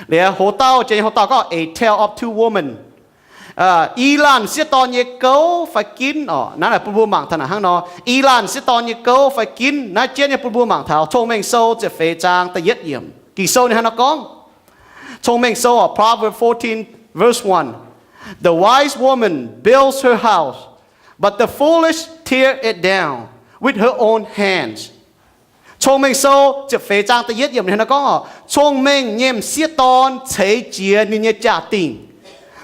Liuz hoz dauh, jiex nyei hoz dauh gorngv A Tale of Two Women. I laanh sieqv dorn nyei gouv fai ginv orqc. Naaiv naaic bun mbuo mangc taux naaic hnangv nor, i laanh sieqv dorn nyei gouv fai ginv. Naaiv jienv nyei bun mbuo mangc taux Cong-Mengh Sou ziepc feix zaang da'yietv yiemc. Ging-Sou ninh hnangv nor gorngv, Cong-Mengh Sou, Proverbs fourteen, verse one, The wise woman builds her house, but the foolish tear it down with her own hands. Cong-Mengh Sou ziepc feix zaang da'yietv yiemc ninh hnangv nor gorngv orqc, cong-mengh nyei m'sieqv dorn ceix jiez ninh nyei jaa-dingh,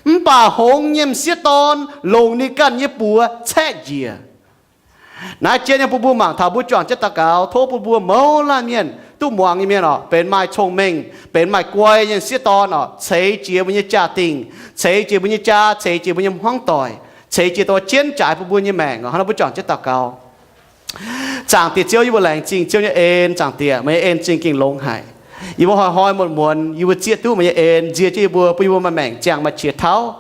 mv baac hngongx nyei m'sieqv dorn longc ninh ganh nyei buoz caeqv njiec. Naaiv jienv nyei bun mbuo mangc taux mbuo juangc jienv daux gaux, tov bun mbuo mouz laanh mienh duqv muangx nyei mienh orqc, benx maaih cong-mengh, benx maaih guai nyei m'sieqv dorn orqc, ceix jiez mbuo nyei jaa-dingh, ceix jiez mbuo nyei jaa, ceix jiez mbuo nyei hmuangv doic, ceix jiez dongh jienv jaaix bun mbuo nyei maengc orqc. Hnangv nor mbuo juangc jienv daux gaux. Zaangc Diex Ziouv, yie mbuo laengz zingh Ziouv nyei en. Zaangc Diex, meih nyei en zingh gengh longx haic. Yie mbuo hnoi-hnoi muonz-muonz yie mbuo zieqv duqv meih nyei en nzie jienv yie mbuo, bun yie mbuo maaih maengc ziangh maaih qiex tauv.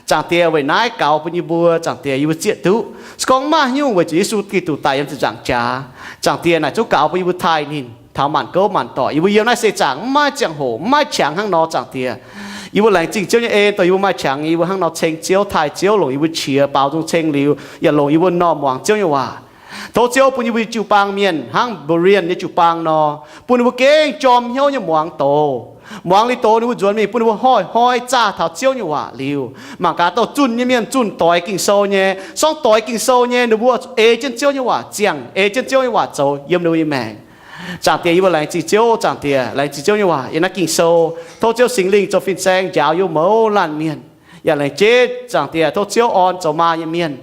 Zaangc Diex, weic naaiv gaux bun yie mbuo, Zaangc Diex, yie mbuo zieqv duqv. Se gorngv mv maaih haaix nyungc weic zuqc Yesu Giduc daic yiem ziepc nzaangc jaax, Zaangc Diex, naaic zungv gaux bun yie mbuo taaih ninh taux maanc gouv maanc doic. Yie mbuo yiem naaiv seix zaangc mv maaih ziangh hoc, mv maaih qangx hnangv nor, Zaangc Diex. Yie mbuo laengz zingh Ziouv nyei en, dongh yie mbuo maaih qangx, yie mbuo hnangv nor ceng Ziouv, taaih Ziouv, longc yie mbuo qiex baaux nzung ceng liuz, yaac longc yie mbuo m'normh muangx Ziouv nyei waac. Tov Ziouv bun yie mbuo nyei jiu-baang mienh hnangv Berean nyei jiu-baang nor, bun ninh mbuo gengh jorm hnyouv nyei muangx doz. Muangx liuz doz ninh mbuo nzuonx mingh, bun ninh mbuo hnoi-hnoi zaah taux Ziouv nyei waac liuz, mangc gaax, dongh zunh nyei mienh zunh doix Ging-Sou nyei, sorngv doix Ging-Sou nyei, ninh mbuo ei jienv Ziouv nyei waac ziangh, ei jienv Ziouv nyei waac zoux yiem ninh mbuo nyei maengc. Zaangc Diex, yie mbuo laengz zingh Ziouv. Zaangc Diex, laengz zingh Ziouv nyei waac yiem naaiv Ging-Sou. Tov Ziouv Singx Lingh zoux fin-saeng njaaux yie mbuo mouz laanh mienh. Yaac laengz jeiv, Zaangc Diex, tov Ziouv orn zoux maa nyei mienh.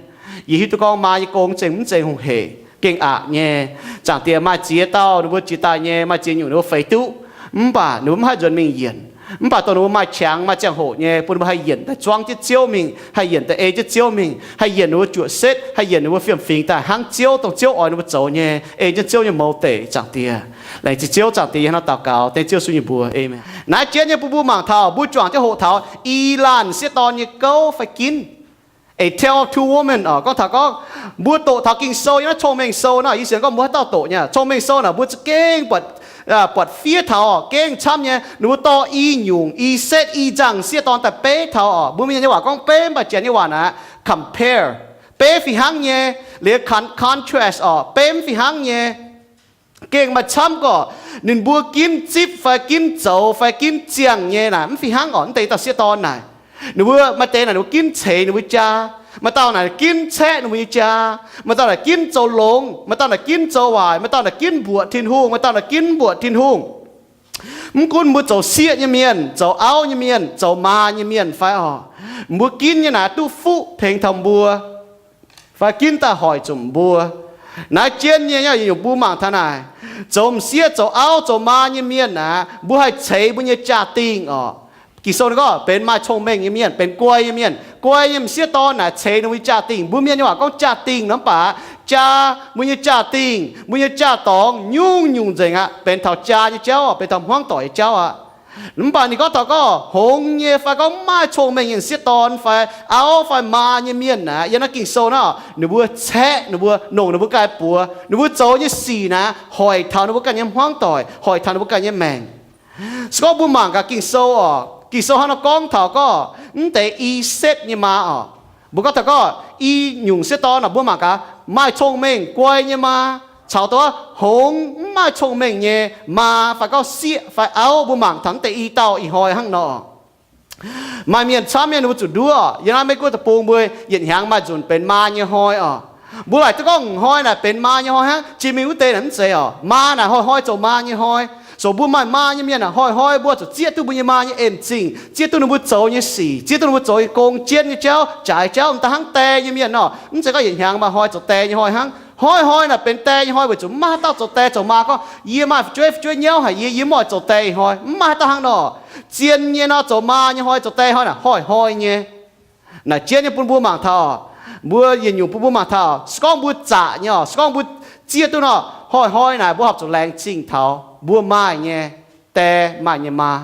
Yie hiuv duqv gorngv maa nyei gong zengc mv zeiz hungh heic, gengh aqc nyei. Zaangc Diex, maaih ziex dauh ninh mbuo jiex daaih nyei, maaih ziex nyungc ninh mbuo feix duqv, mv baac ninh mbuo mv haih nzuonx mingh yienc. Mv baac dongh ninh mbuo maaih qangx, maaih ziangh hoc nyei, bun ninh mbuo haih yienc daaih zuangv jienv Ziouv mingh, haih yienc daaih ei jienv Ziouv mingh, haih yienc ninh mbuo juoqc setv, haih yienc ninh mbuo fiem-fingx daaih hnangv Ziouv, dongh Ziouv oix ninh mbuo zoux nyei, ei jienv Ziouv nyei mouz deic. Zaangc Diex, laengz zingh Ziouv. Zaangc Diex, yie hnangv nor daux gaux dengv Ziouv Yesu nyei mbuox, aamen. Naaiv jienv nyei bun mbuo mangc taux, mbuo juangc jienv hoqc taux i laanh sieqv dorn nyei gouv fai ginv. A Tale of Two Women oc, gorngv taux gorngv mbuo doqc taux Ging-Sou, yiem naaiv Cong-Mengh Sou naaiv, yie sienx gorngv mbuo haaix dauh doqc nyei. Cong-Mengh Sou naaic mbuo za'gengh buatc, buatc fiev taux oc, gengh camv nyei. Ninh mbuo dorh i nyungc, i setv, i nzangc sieqv dorn daaih beiv taux oc. Mbuo Mienh nyei waac gorngv beiv, mv baac Janx nyei waac naaic compare, beiv fih hnangv nyei. Liuz con- contrast oc, beiv mv fih hnangv nyei. Gengh maaih camv gorqv ninh mbuo ginv zipv fai ginv zoux fai ginv ziangh nyei naaic mv fih hnangv oc. Mv deix dauh sieqv dorn naaic, ninh mbuo maaih deix naaic ninh mbuo ginv ceix ninh mbuo jaa, maaih dauh naaic ginv caeqv ninh mbuo nyei jaa, maaih dauh naaic ginv zoux longx, maaih dauh naaic ginv zoux waaic, maaih dauh naaic ginv mbuoqc Tin-Hungh, maaih dauh naaic ginv mbuoqc Tin-Hungh. Mv gunv mbuo zoux sieqv nyei mienh, zoux auv nyei mienh, zoux maa nyei mienh fai oc, mbuo ginv nyei naaic duqv fuqv tengx taux mbuo fai ginv daaih hoic zuqc mbuo. Naaiv jienv nyei, nyei nyungc mbuo mangc taux naaic, zoux m'sieqv zoux auv zoux maa nyei mienh aeqv, mbuo haih ceix mbuo nyei jaa-dingh oc. Ging-Sou ninh gorngv benx maaih cong-mengh nyei mienh, benx guai nyei mienh. Guai nyei m'sieqv dorn naaic ceix ninh mbuo nyei jaa-dingh. Mbuo Mienh nyei waac gorngv jaa-dingh nor, mv baac jaa, mbuo nyei jaa-dingh, mbuo nyei jaa-dorngx nyungc-nyungc nzengc aqv, benx taux jaa nyei jauv, benx taux hmuangv doic nyei jauv aqv. Mv baac ninh gorngv taux gorngv hngongx nyei fai gorngv mv maaih cong-mengh nyei m'sieqv dorn fai auv fai maa nyei mienh aeqv, yiem naaiv Ging-Sou naaiv, ninh mbuo caeqv ninh mbuo, nongc ninh mbuo ga'naaiv buoz, ninh mbuo zoux nyei sic naaic hoic taux ninh mbuo ganh nyei hmuangv doic, hoic taux ninh mbuo ganh nyei maengc. Se gorngv mbuo mangc gaax Ging-Sou oc, Ging-Sou hnangv nor gorngv taux gorngv mv deix i setv nyei maa oc. Mbuo gorngv taux gorngv i nyungc sieqv dorn oc, mbuo mangc gaax maaih cong-mengh guai nyei maa caux dongh hngongx mv maaih cong-mengh nyei maa fai gorngv sieqv fai auv. Mbuo mangc taux mv deix i dauh ih hnoi hnangv nor. Maaih mienh camv mienh ninh mbuo zuqc nduov, yiem naaiv Meiv Guoqv deic-bung mbuo yietc hnyangx maaih nzunc benx maa nyei hnoi oc. Mbuo laaic duqv gorngv ih hnoi naaic benx maa nyei hnoi hnangv, jiex mingh wuov deix naaic mv zeiz oc. Maa naaic hnoi-hnoi zoux maa nyei hnoi. So mbuo maaih maa nyei mienh naaic hnoi-hnoi mbuo zuqc zieqv duqv mbuo nyei maa nyei en-zingh, zieqv duqv ninh mbuo zoux nyei sic, zieqv duqv ninh mbuo zoux nyei gong jienv nyei jauv, jaaix jauv, m'daaih hnangv die nyei mienh nor. Mv zeiz gorngv yietc hnyangx maaih hnoi zoux die nyei hnoi hnangv. Hnoi-hnoi naaic benx die nyei hnoi weic zuqc mv maaih haaix dauh zoux die zoux maa gorngv, yie maaih fu'jueiv, fu'jueiv nyauv haic, yie, yie mv oix zoux die ih hnoi. Mv maaih haaix dauh hnangv nor. Zien nyei nor zoux maa nyei hnoi, zoux die hnoi naaic hnoi-hnoi nyei. Naaic jienv nyei bun mbuo mangc taux, mbuo yietc nyungc bun mbuo mangc taux, se gorngv mbuo zaqc nyei oc, se gorngv mbuo zieqv duqv nor, hnoi-hnoi naaic mbuo horpc zuqc laengz zingh taux mbuo maaih nyei die, maaih nyei maa.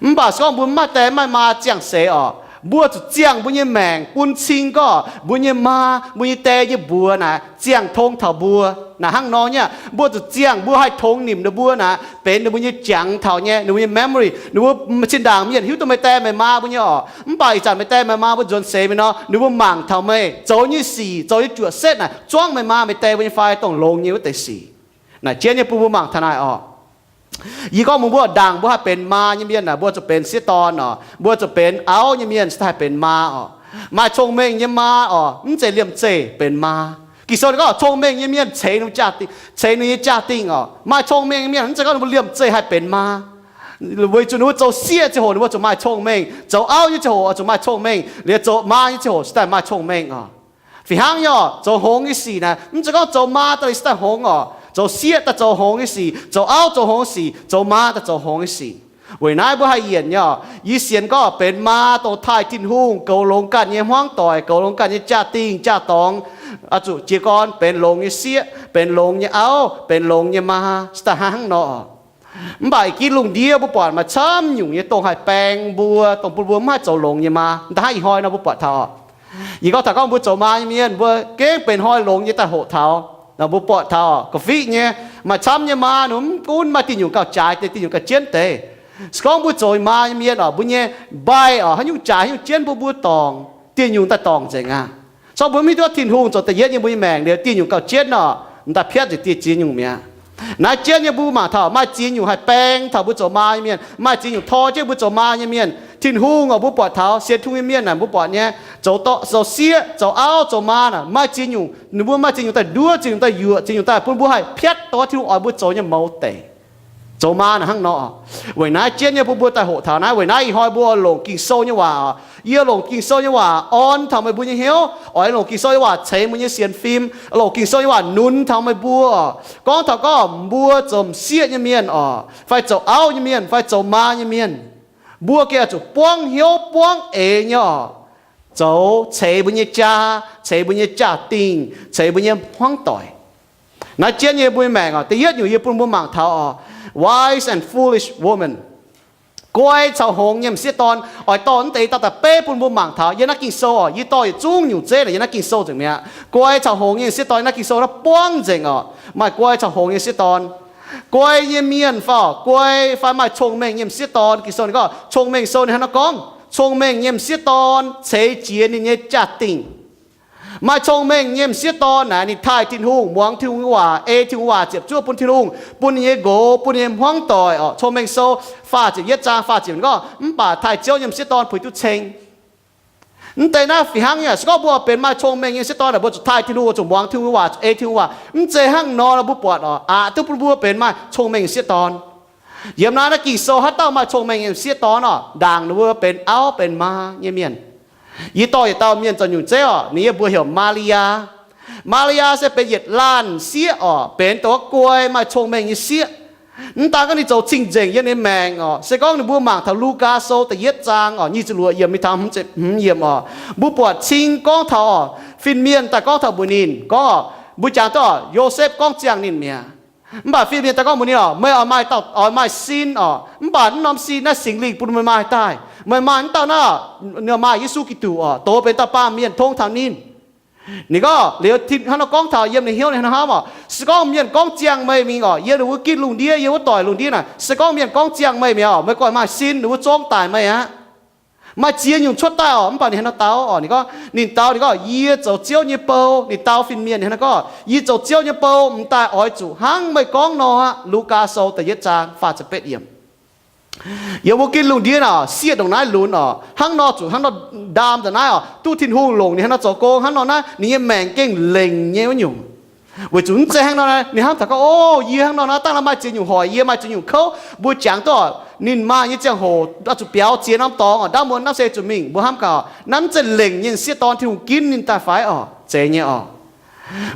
Mv baac se gorngv mbuo mv maaih die maaih maa ziangh seix oc, Mbuo zuqc ziangh mbuo nyei maengc bun cing gorqv mbuo nyei maa, mbuo nyei die nyei mbuox naaic ziangh tong taux mbuo. Naaic hnangv nor nyei aqv. Mbuo zuqc ziangh mbuo haih tongx nimc ninh mbuo naaic, benx ninh mbuo nyei jangx taux nyei, ninh mbuo nyei memory. Ninh mbuo zinh ndaangc mienh hiuv duqv meih die meih maa mbuo nyei orqc, mv baac ih zanc meih die meih maa mbuo nzuonx seix mingh nor, ninh mbuo mangc taux meih zoux nyei sic, zoux nyei juoqc setv naaic, zuangv meih maa meih die mbuo nyei fai dongh longx nyei wuov deix sic. Naaic jienv nyei bun mbuo mangc taux naaic orqc. Yie gorngv mbuox mbuo, ndaangc mbuo haih benx maa nyei mienh naaic, mbuo zuqc benx sieqv dorn orqc, mbuo zuqc benx auv nyei mienh se daaih haih benx maa orqc. Maaih cong-mengh nyei maa orqc, mv zeiz liemh zeih benx maa. Ging-Sou ninh gorngv cong-mengh nyei mienh ceix ninh jaa-dingh, ceix ninh nyei jaa-dingh orqc. Maaih cong-mengh nyei mienh mv zeiz gorngv ninh mbuo liemh zeih haih benx maa. Weic zuqc ninh mbuo zoux sieqv ziangh hoc ninh mbuo zuqc maaih cong-mengh, zoux auv nyei ziangh hoc oix zuqc maaih cong-mengh, liuz zoux maa nyei ziangh hoc se daaih maaih congx-mengh orqc. Fih hnangv nyei orqc, zoux hngongx nyei sic naaic, mv zeiz gorngv zoux maa daaih liuz se daaih hngongx orqc. Zoux sieqv daaih zoux hngongx nyei sic, zoux auv zoux hngongx sic, zoux maa daaih zoux hngongx nyei sic. Weic naaiv mbuo haih yienc nyei orqc. Yie sienx gorngv benx maa dongh taaih Tin-Hungh goux longx ganh nyei hmuangv doic, goux longx ganh nyei jaa-dingh jaa-dorngx, oix zuqc jiez gorn benx longx nyei sieqv, benx longx nyei auv, benx longx nyei maa, se daaih hnangv nor. Mv baac ih gitv lungh ndiev mbuo buatc maaih camv nyungc nyei dongh haih baeng mbuo, dongh bun mbuo mv haih zoux longx nyei maa. Da'hnangv ih hnoi nor mbuo buatc taux orqc. Yie gorngv taux gorngv mbuo zoux maa nyei mienh, mbuo gengh benx hnoi longx nyei daaih hoqc taux. Mbuo buatc taux orqc, ga'fiqv nyei, maaih camv nyei maa ninh mv gunv maaih diuh nyungc gauh jaaix deix, diuh nyungc gauh jienv deix. Se gorngv mbuo zoux maa nyei mienh orqc, mbuo nyei mbai orqc, haaix nyungc jaaix haaix nyungc jienv mbuo, mbuo dorngc, diuh nyungc daaih dorngc nzengc aqv. Se gorngv mbuo mv hiuv duqv Tin-Hungh zoux da'yietv nyei mbuo nyei maengc liuz, diuh nyungc gauh jienv orqc, m'daaih piatv nzengc diuh ziex nyungc mi'aqv. Naaiv jienv nyei mbuo mangc taux maaih ziex nyungc haih baeng taux mbuo zoux maa nyei mienh, maaih ziex nyungc tor jienv mbuo zoux maa nyei mienh. Tin-Hungh orqc, mbuo buatc taux sienx Tin-Hungh nyei mienh naaic, mbuo buatc nyei, zoux dorqv, zoux sieqv, zoux auv, zoux maa naaic, maaih ziex nyungc ninh mbuo maaih ziex nyungc daaih nduov, ziex nyungc daaih yuoqc, ziex nyungc daaih bun mbuo haih piatv dongh Tin-Hungh oix mbuo zoux nyei mouz deix. Zoux maa naaic hnangv nor orqc. Weic naaiv jienv nyei bun mbuo daaih hoqc taux naaiv. Weic naaiv ih hnoi mbuo longc Ging-Sou nyei waac orqc. Yie longc Ging-Sou nyei waac orn taux meih mbuo nyei hnyouv, oix longc Ging-Sou nyei waac ceix mbuo nyei sienx fim, longc Ging-Sou nyei waac nunz taux meih mbuo orqc. Gorngv taux gorngv mbuo zoux m'sieqv nyei mienh orqc, fai zoux auv nyei mienh, fai zoux maa nyei mienh, mbuo gengh oix zuqc buangv hnyouv buangv eix nyei orqc, zoux ceix mbuo nyei jaa, ceix mbuo nyei jaa-dingh, ceix mbuo nyei hmuangv doic. Naaiv jienv nyei mbuo nyei maengc orqc, da'yietv nyungc yie bun mbuo mangc taux orqc, wise and foolish woman, guai caux hngongx nyei m'sieqv dorn. Oix dorh naaiv deix dauh daaih beiv bun mbuo mangc taux yiem naaiv Ging-Sou orqc. Yie dorh yietc zungv nyungc zeiv naaic yiem naaiv Ging-Sou nzengc mi'aqv. Guai caux hngongx nyei m'sieqv dorn, naaiv Ging-Sou naaiv buangv nzengc orqc. Maaih guai caux hngongx nyei m'sieqv dorn. Guai nyei mienh fai orqc, guai fai maaih cong-mengh nyei m'sieqv dorn, Ging-Sou ninh gorngv, Cong-Mengh Sou ninh hnangv naaiv gorngv, cong-mengh nyei m'sieqv dorn ceix jiez ninh nyei jaa-dingh. Maaih cong-mengh nyei m'sieqv dorn naaic, ninh taaih Tin-Hungh, muangx Tin-Hungh nyei waac, ei Tin-Hungh waac ziepc zuoqv bun Tin-Hungh, bun ninh nyei nqox, bun ninh nyei hmuangv doic orqc. Cong-Mengh Sou faah ziepc yietv zaang faah ziepc gorngv, mv baac taaih Ziouv nyei m'sieqv dorn puix duqv ceng. Mv deix naaiv fih hnangv nyei. Se gorngv mbuo benx maaih cong-mengh nyei m'sieqv dorn naaic, mbuo zuqc taaih Tin-Hungh, zuqc muangx Tin-Hungh waac, ei Tin-Hungh waac. Mv zeiz hnangv nor, mbuo buatc orqc, aqc duqv bun mbuo benx maaih cong-mengh m'sieqv dorn. Yiem naaiv, naaiv Ging-Sou haaix dauh maaih cong-mengh nyei m'sieqv dorn orqc, ndaangc ninh mbuo benx auv benx maa nyei mienh. Yie dorh yietc dauh mienh zoux nyungc zeiv orqc, ninh nyei mbuox heuc Maa^li^yaa. Maa^li^yaa se benx yietc laanh sieqv orqc, benx dongh guai maaih cong-mengh nyei sieqv. Mv daan gorngv ninh zoux cing-nzengc yiem ninh maengc orqc, se gorngv ninh mbuo mangc taux Lugaa Sou da'yietv zaang orqc, nyic ziepc luoqc yiemc mingh taux hmz yiemc orqc, mbuo buatc cing gorngv taux orqc, fin-mienh daaih gorngv taux mbuox ninh gorngv orqc, mbuo jangx duqv orqc, Yosepv gorngv ziangh ninh mi'aqv. Mv baac fin-mienh daaih gorngv mbuox ninh orqc, meih oix maaih dauh, oix maaih sin orqc, mv baac mv norm sin naaiv Singx Lingh bun meih maaih daaih. Meih maaih mv dauh naaiv, ninh maaih Yesu Giduc orqc, doz benx dauh baamh mienh tong taux ninh. Ninh gorngv liuz, hnangv nor gorngv taux yiem ninh hnyouv ninh hnangv nor hnamv orqc, se gorngv mienh gorngv ziangh meih mingh orqc, yiem ninh wuov gitv lungh ndiev, yiem wuov doic lungh ndiev naaic, se gorngv mienh gorngv ziangh meih mi'aqv orqc, meih gorngv maaih sin, ninh wuov zorngv daic meih aqv. Maaih ziex nyungc cuotv daaih orqc, mv baac ninh hnangv nor dau orqc, ninh gorngv, ninh dau, ninh gorngv, yie zoux Ziouv nyei bou. Ninh dau fin-mienh hnangv nor gorngv, yie zoux Ziouv nyei bou, m'daaih oix zuqc hnangv meih gorngv nor aqv. Lugaa Sou da'yietv zaang faah ziepc betv yiemc. Yiem wuov gitv lungh ndiev naaic, sieqv ndongc naaiv lunx orqc, hnangv nor zuqc hnangv nor ndaam ndongc naaiv orqc, duqv Tin-Hungh longc ninh hnangv nor zoux gong, hnangv nor naaiv ninh nyei maengc gengh lengc nyei wuov nyungc. Weic zuqc mv zeiz hnangv nor, ninh hnamv taux gorngv, o, yie hnangv nor naaiv dangh maaih ziex nyungc hoic yie, maaih ziex nyungc kouv. Mbuo jangx duqv orqc, ninh maaih nyei ziangh hoc oix zuqc biaux ziex norm dorngx orqc, ndaamv muonz naaiv se zuqc mingh, mbuo hnamv gaax, naaiv mv zeiz lengc nyei sieqv dorn Tin-Hungh ginv ninh daaih fai orqc? Zeiz nyei orqc.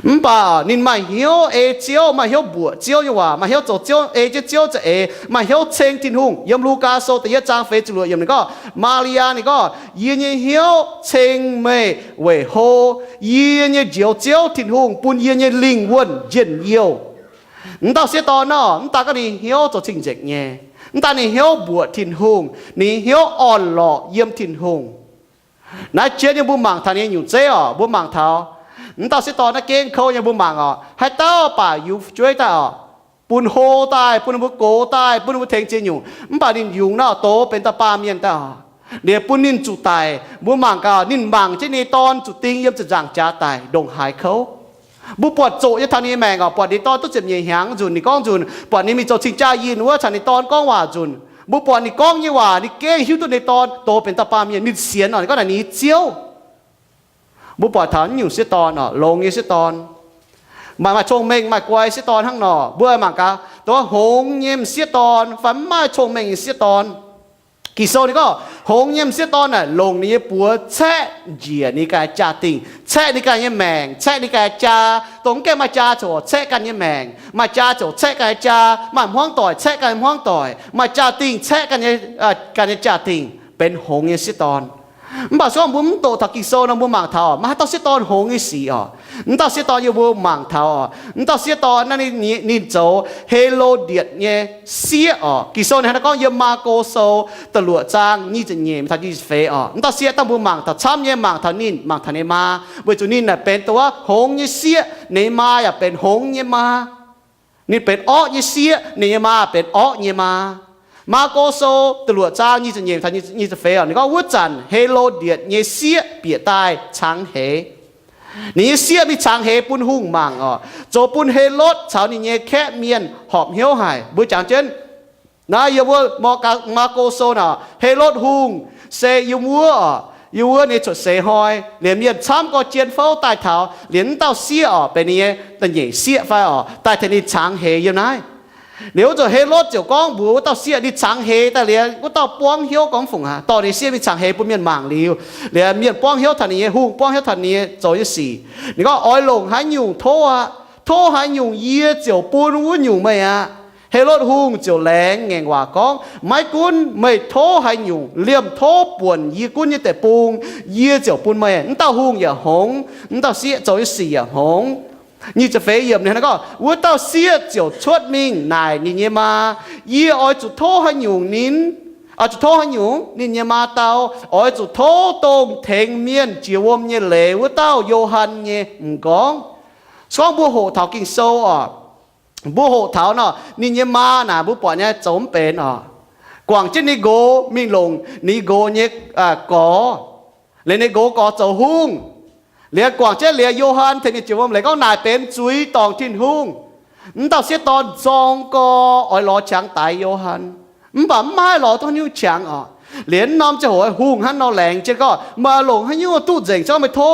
Mv baac ninh maaih hnyouv ei Ziouv, maaih hnyouv mbuoqc Ziouv nyei waac, maaih hnyouv zoux Ziouv, ei jienv Ziouv za'eix, maaih hnyouv ceng Tin-Hungh. Yiem Lugaa Sou da'yietv zaang feix ziepc luoqc yiemc ninh gorngv, Maa^li^yaa ninh gorngv, yie nyei hnyouv ceng meih weic hlo yie nyei Njoux Ziouv Tin-Hungh bun yie nyei lingh wuonh njien-youh. M'dauh sieqv dorn nor, mv daan gorngv ninh hnyouv zoux cing-nzengc nyei, mv daan ninh hnyouv mbuoqc Tin-Hungh, ninh hnyouv orn-lorqc yiem Tin-Hungh. Naaiv jien nyei mbuo mangc taux ninh nyei nyungc zeiv oc, mbuo mangc taux m'dauh sieqv dorn naaiv gengh kouv nyei, mbuo mangc oc, haaix dauh baac yungz fu'jueiv daaih oc, bun hlo daaih, bun ninh mbuo gox daaih, bun ninh mbuo tengx ziex nyungc, mv baac ninh yungz naaiv doz benx dauh baamh mienh daaih oc. Liuz bun ninh zuqc daic. Mbuo mangc gaax, ninh mangc jienv ninh nyei dorn zuqc ding yiem ziepc nzaangc jaax daic, ndongc haaix kouv. Mbuo buatc zoqc nyei taux ninh nyei maengc oc, buatc ninh dorn duqv ziepc nyeic hnyangx nzunc, ninh gorngv nzunc, buatc ninh mingh zoux cing-jaa yinh wuov caux ninh dorn gorngv waac nzunc, mbuo buatc ninh gorngv nyei waac, ninh gengh hiuv duqv ninh dorn doz benx dauh baamh mienh, ninh sienx oc, ninh gorngv naaic ninh nyei Ziouv. Mbuo buatc taux naaiv nyungc sieqv dorn oc, longx nyei sieqv dorn, maaih, maaih cong-mengh maaih guai sieqv dorn hnangv nor. Mbuo mangc gaax, dongh hngongx nyei m'sieqv dorn fai mv maaih cong-mengh nyei sieqv dorn. Ging-Sou ninh gorngv hngongx nyei m'sieqv dorn naaic longc ninh nyei buoz caeqv njiec ninh ganh jaa-dingh, caeqv ninh ganh nyei maengc, caeqv ninh ganh jaa, dongh mv gaengh maaih jaa ziouc caeqv ganh nyei maengc, maaih jaa ziouc caeqv ganh nyei jaa, maaih hmuangv doic caeqv ganh nyei hmuangv doic, maaih jaa-dingh caeqv ganh nyei, ganh nyei jaa-dingh, benx hngongx nyei sieqv dorn. Mv baac se gorngv mbuo mv doqc taux Ging-Sou nor, mbuo mangc taux oc, maaih haaix dauh sieqv dorn hngongx nyei sic oc. M'dauh sieqv dorn yie mbuo mangc taux oc, m'dauh sieqv dorn naaiv ninh, ninh zoux He^lo^ndie nyei sieqv oc. Ging-Sou ninh hnangv naaiv gorngv yiem Maako Sou da'luoqc zaang nyic ziepc nyeic taux nyic ziepc feix oc. M'dauh sieqv dangh mbuo mangc taux camv nyei, mangc taux ninh, mangc taux ninh maa, weic zuqc ninh naaic benx dongh wuov hngongx nyei sieqv, ninh maa yaac benx hngongx nyei maa. Ninh benx orqv nyei sieqv, ninh nyei maa benx orqv nyei maa. Maako Sou da'luoqc zaang nyic ziepc nyeic taux nyic ziepc feix oc, ninh gorngv wuov zanc He^lo^ndie nyei sieqv bieqc daaih cangx heix. Ninh nyei sieqv mingh cangx heix bun hungh mangc oc, zoux bun Helotv caux ninh nyei kaeqv mienh horpc hnyouv haic. Mbuo jangx jienv naaiv yiem wuov Maako Sou naaic, Helotv Hungh se yiem wuov oc, yiem wuov ninh cuotv seix hnoi, liemh mienh camv gorx jien fouv daaih taux, liemh m'dauh sieqv oc, benx ninh nyei da'nyeic sieqv fai oc, daaih tengx ninh cangx heix yiem naaiv. Liuz wuov zanc Helotv ziouc gorngv mbuox wuov dauh sieqv, ninh cangx heix daaih liuz, wuov dauh buangv hnyouv gorngv fungc aqv, dorh ninh sieqv mingh cangx heix bun mienh mangc liuz, liuz mienh buangv hnyouv taux ninh nyei, hungh buangv hnyouv taux ninh nyei zoux nyei sic. Ninh gorngv, oix longc haaix nyungc tov aqv? Tov haaix nyungc yie ziouc bun wuov nyungc meih aqv. Helotv Hungh ziouc laengz ngaengc waac gorngv, maiv gunv meih tov haaix nyungc, liemh tov buonc yie gunv nyei deic-bung, yie ziouc bun meih. M'dauh hungh yaac hngongx, m'dauh sieqv zoux nyei sic yaac hngongx. Nyic ziepc feix yiemc ninh gorngv, wuov dauh sieqv ziouc cuotv mingh naaic ninh nyei maa, yie oix zuqc tov haaix nyungc ninh, oix zuqc tov haaix nyungc? Ninh nyei maa dau, oix zuqc tov dongh tengx mienh jiex wuom nyei leiz wuov dauh Yo^han nyei m'nqorngv. Se gorngv mbuo hoqc taux Ging-Sou oc, mbuo hoqc taux nor, ninh nyei maa naaic mbuo buatc nyei zoux mv benx oc. Guangc jienv ninh nqox mingh longc ninh nqox nyei gorx, liuz ninh nqox gorx zoux hungh. Liuz guangc jienv liuz Yo^han tengx ninh jiex wuom leiz gorngv naaic benx zuiz dorngc Tin-Hungh. M'dauh sieqv dorn zorng gorx oix lorz qangx daix Yo^han, mv baac mv maaih lorz duqv haaix nyungc qangx oc. Liuz norm ziangh hoc hungh hnangv nor laengz jienv gorngv, meih longc haaix nyungc duqv nzengc, se gorngv meih tov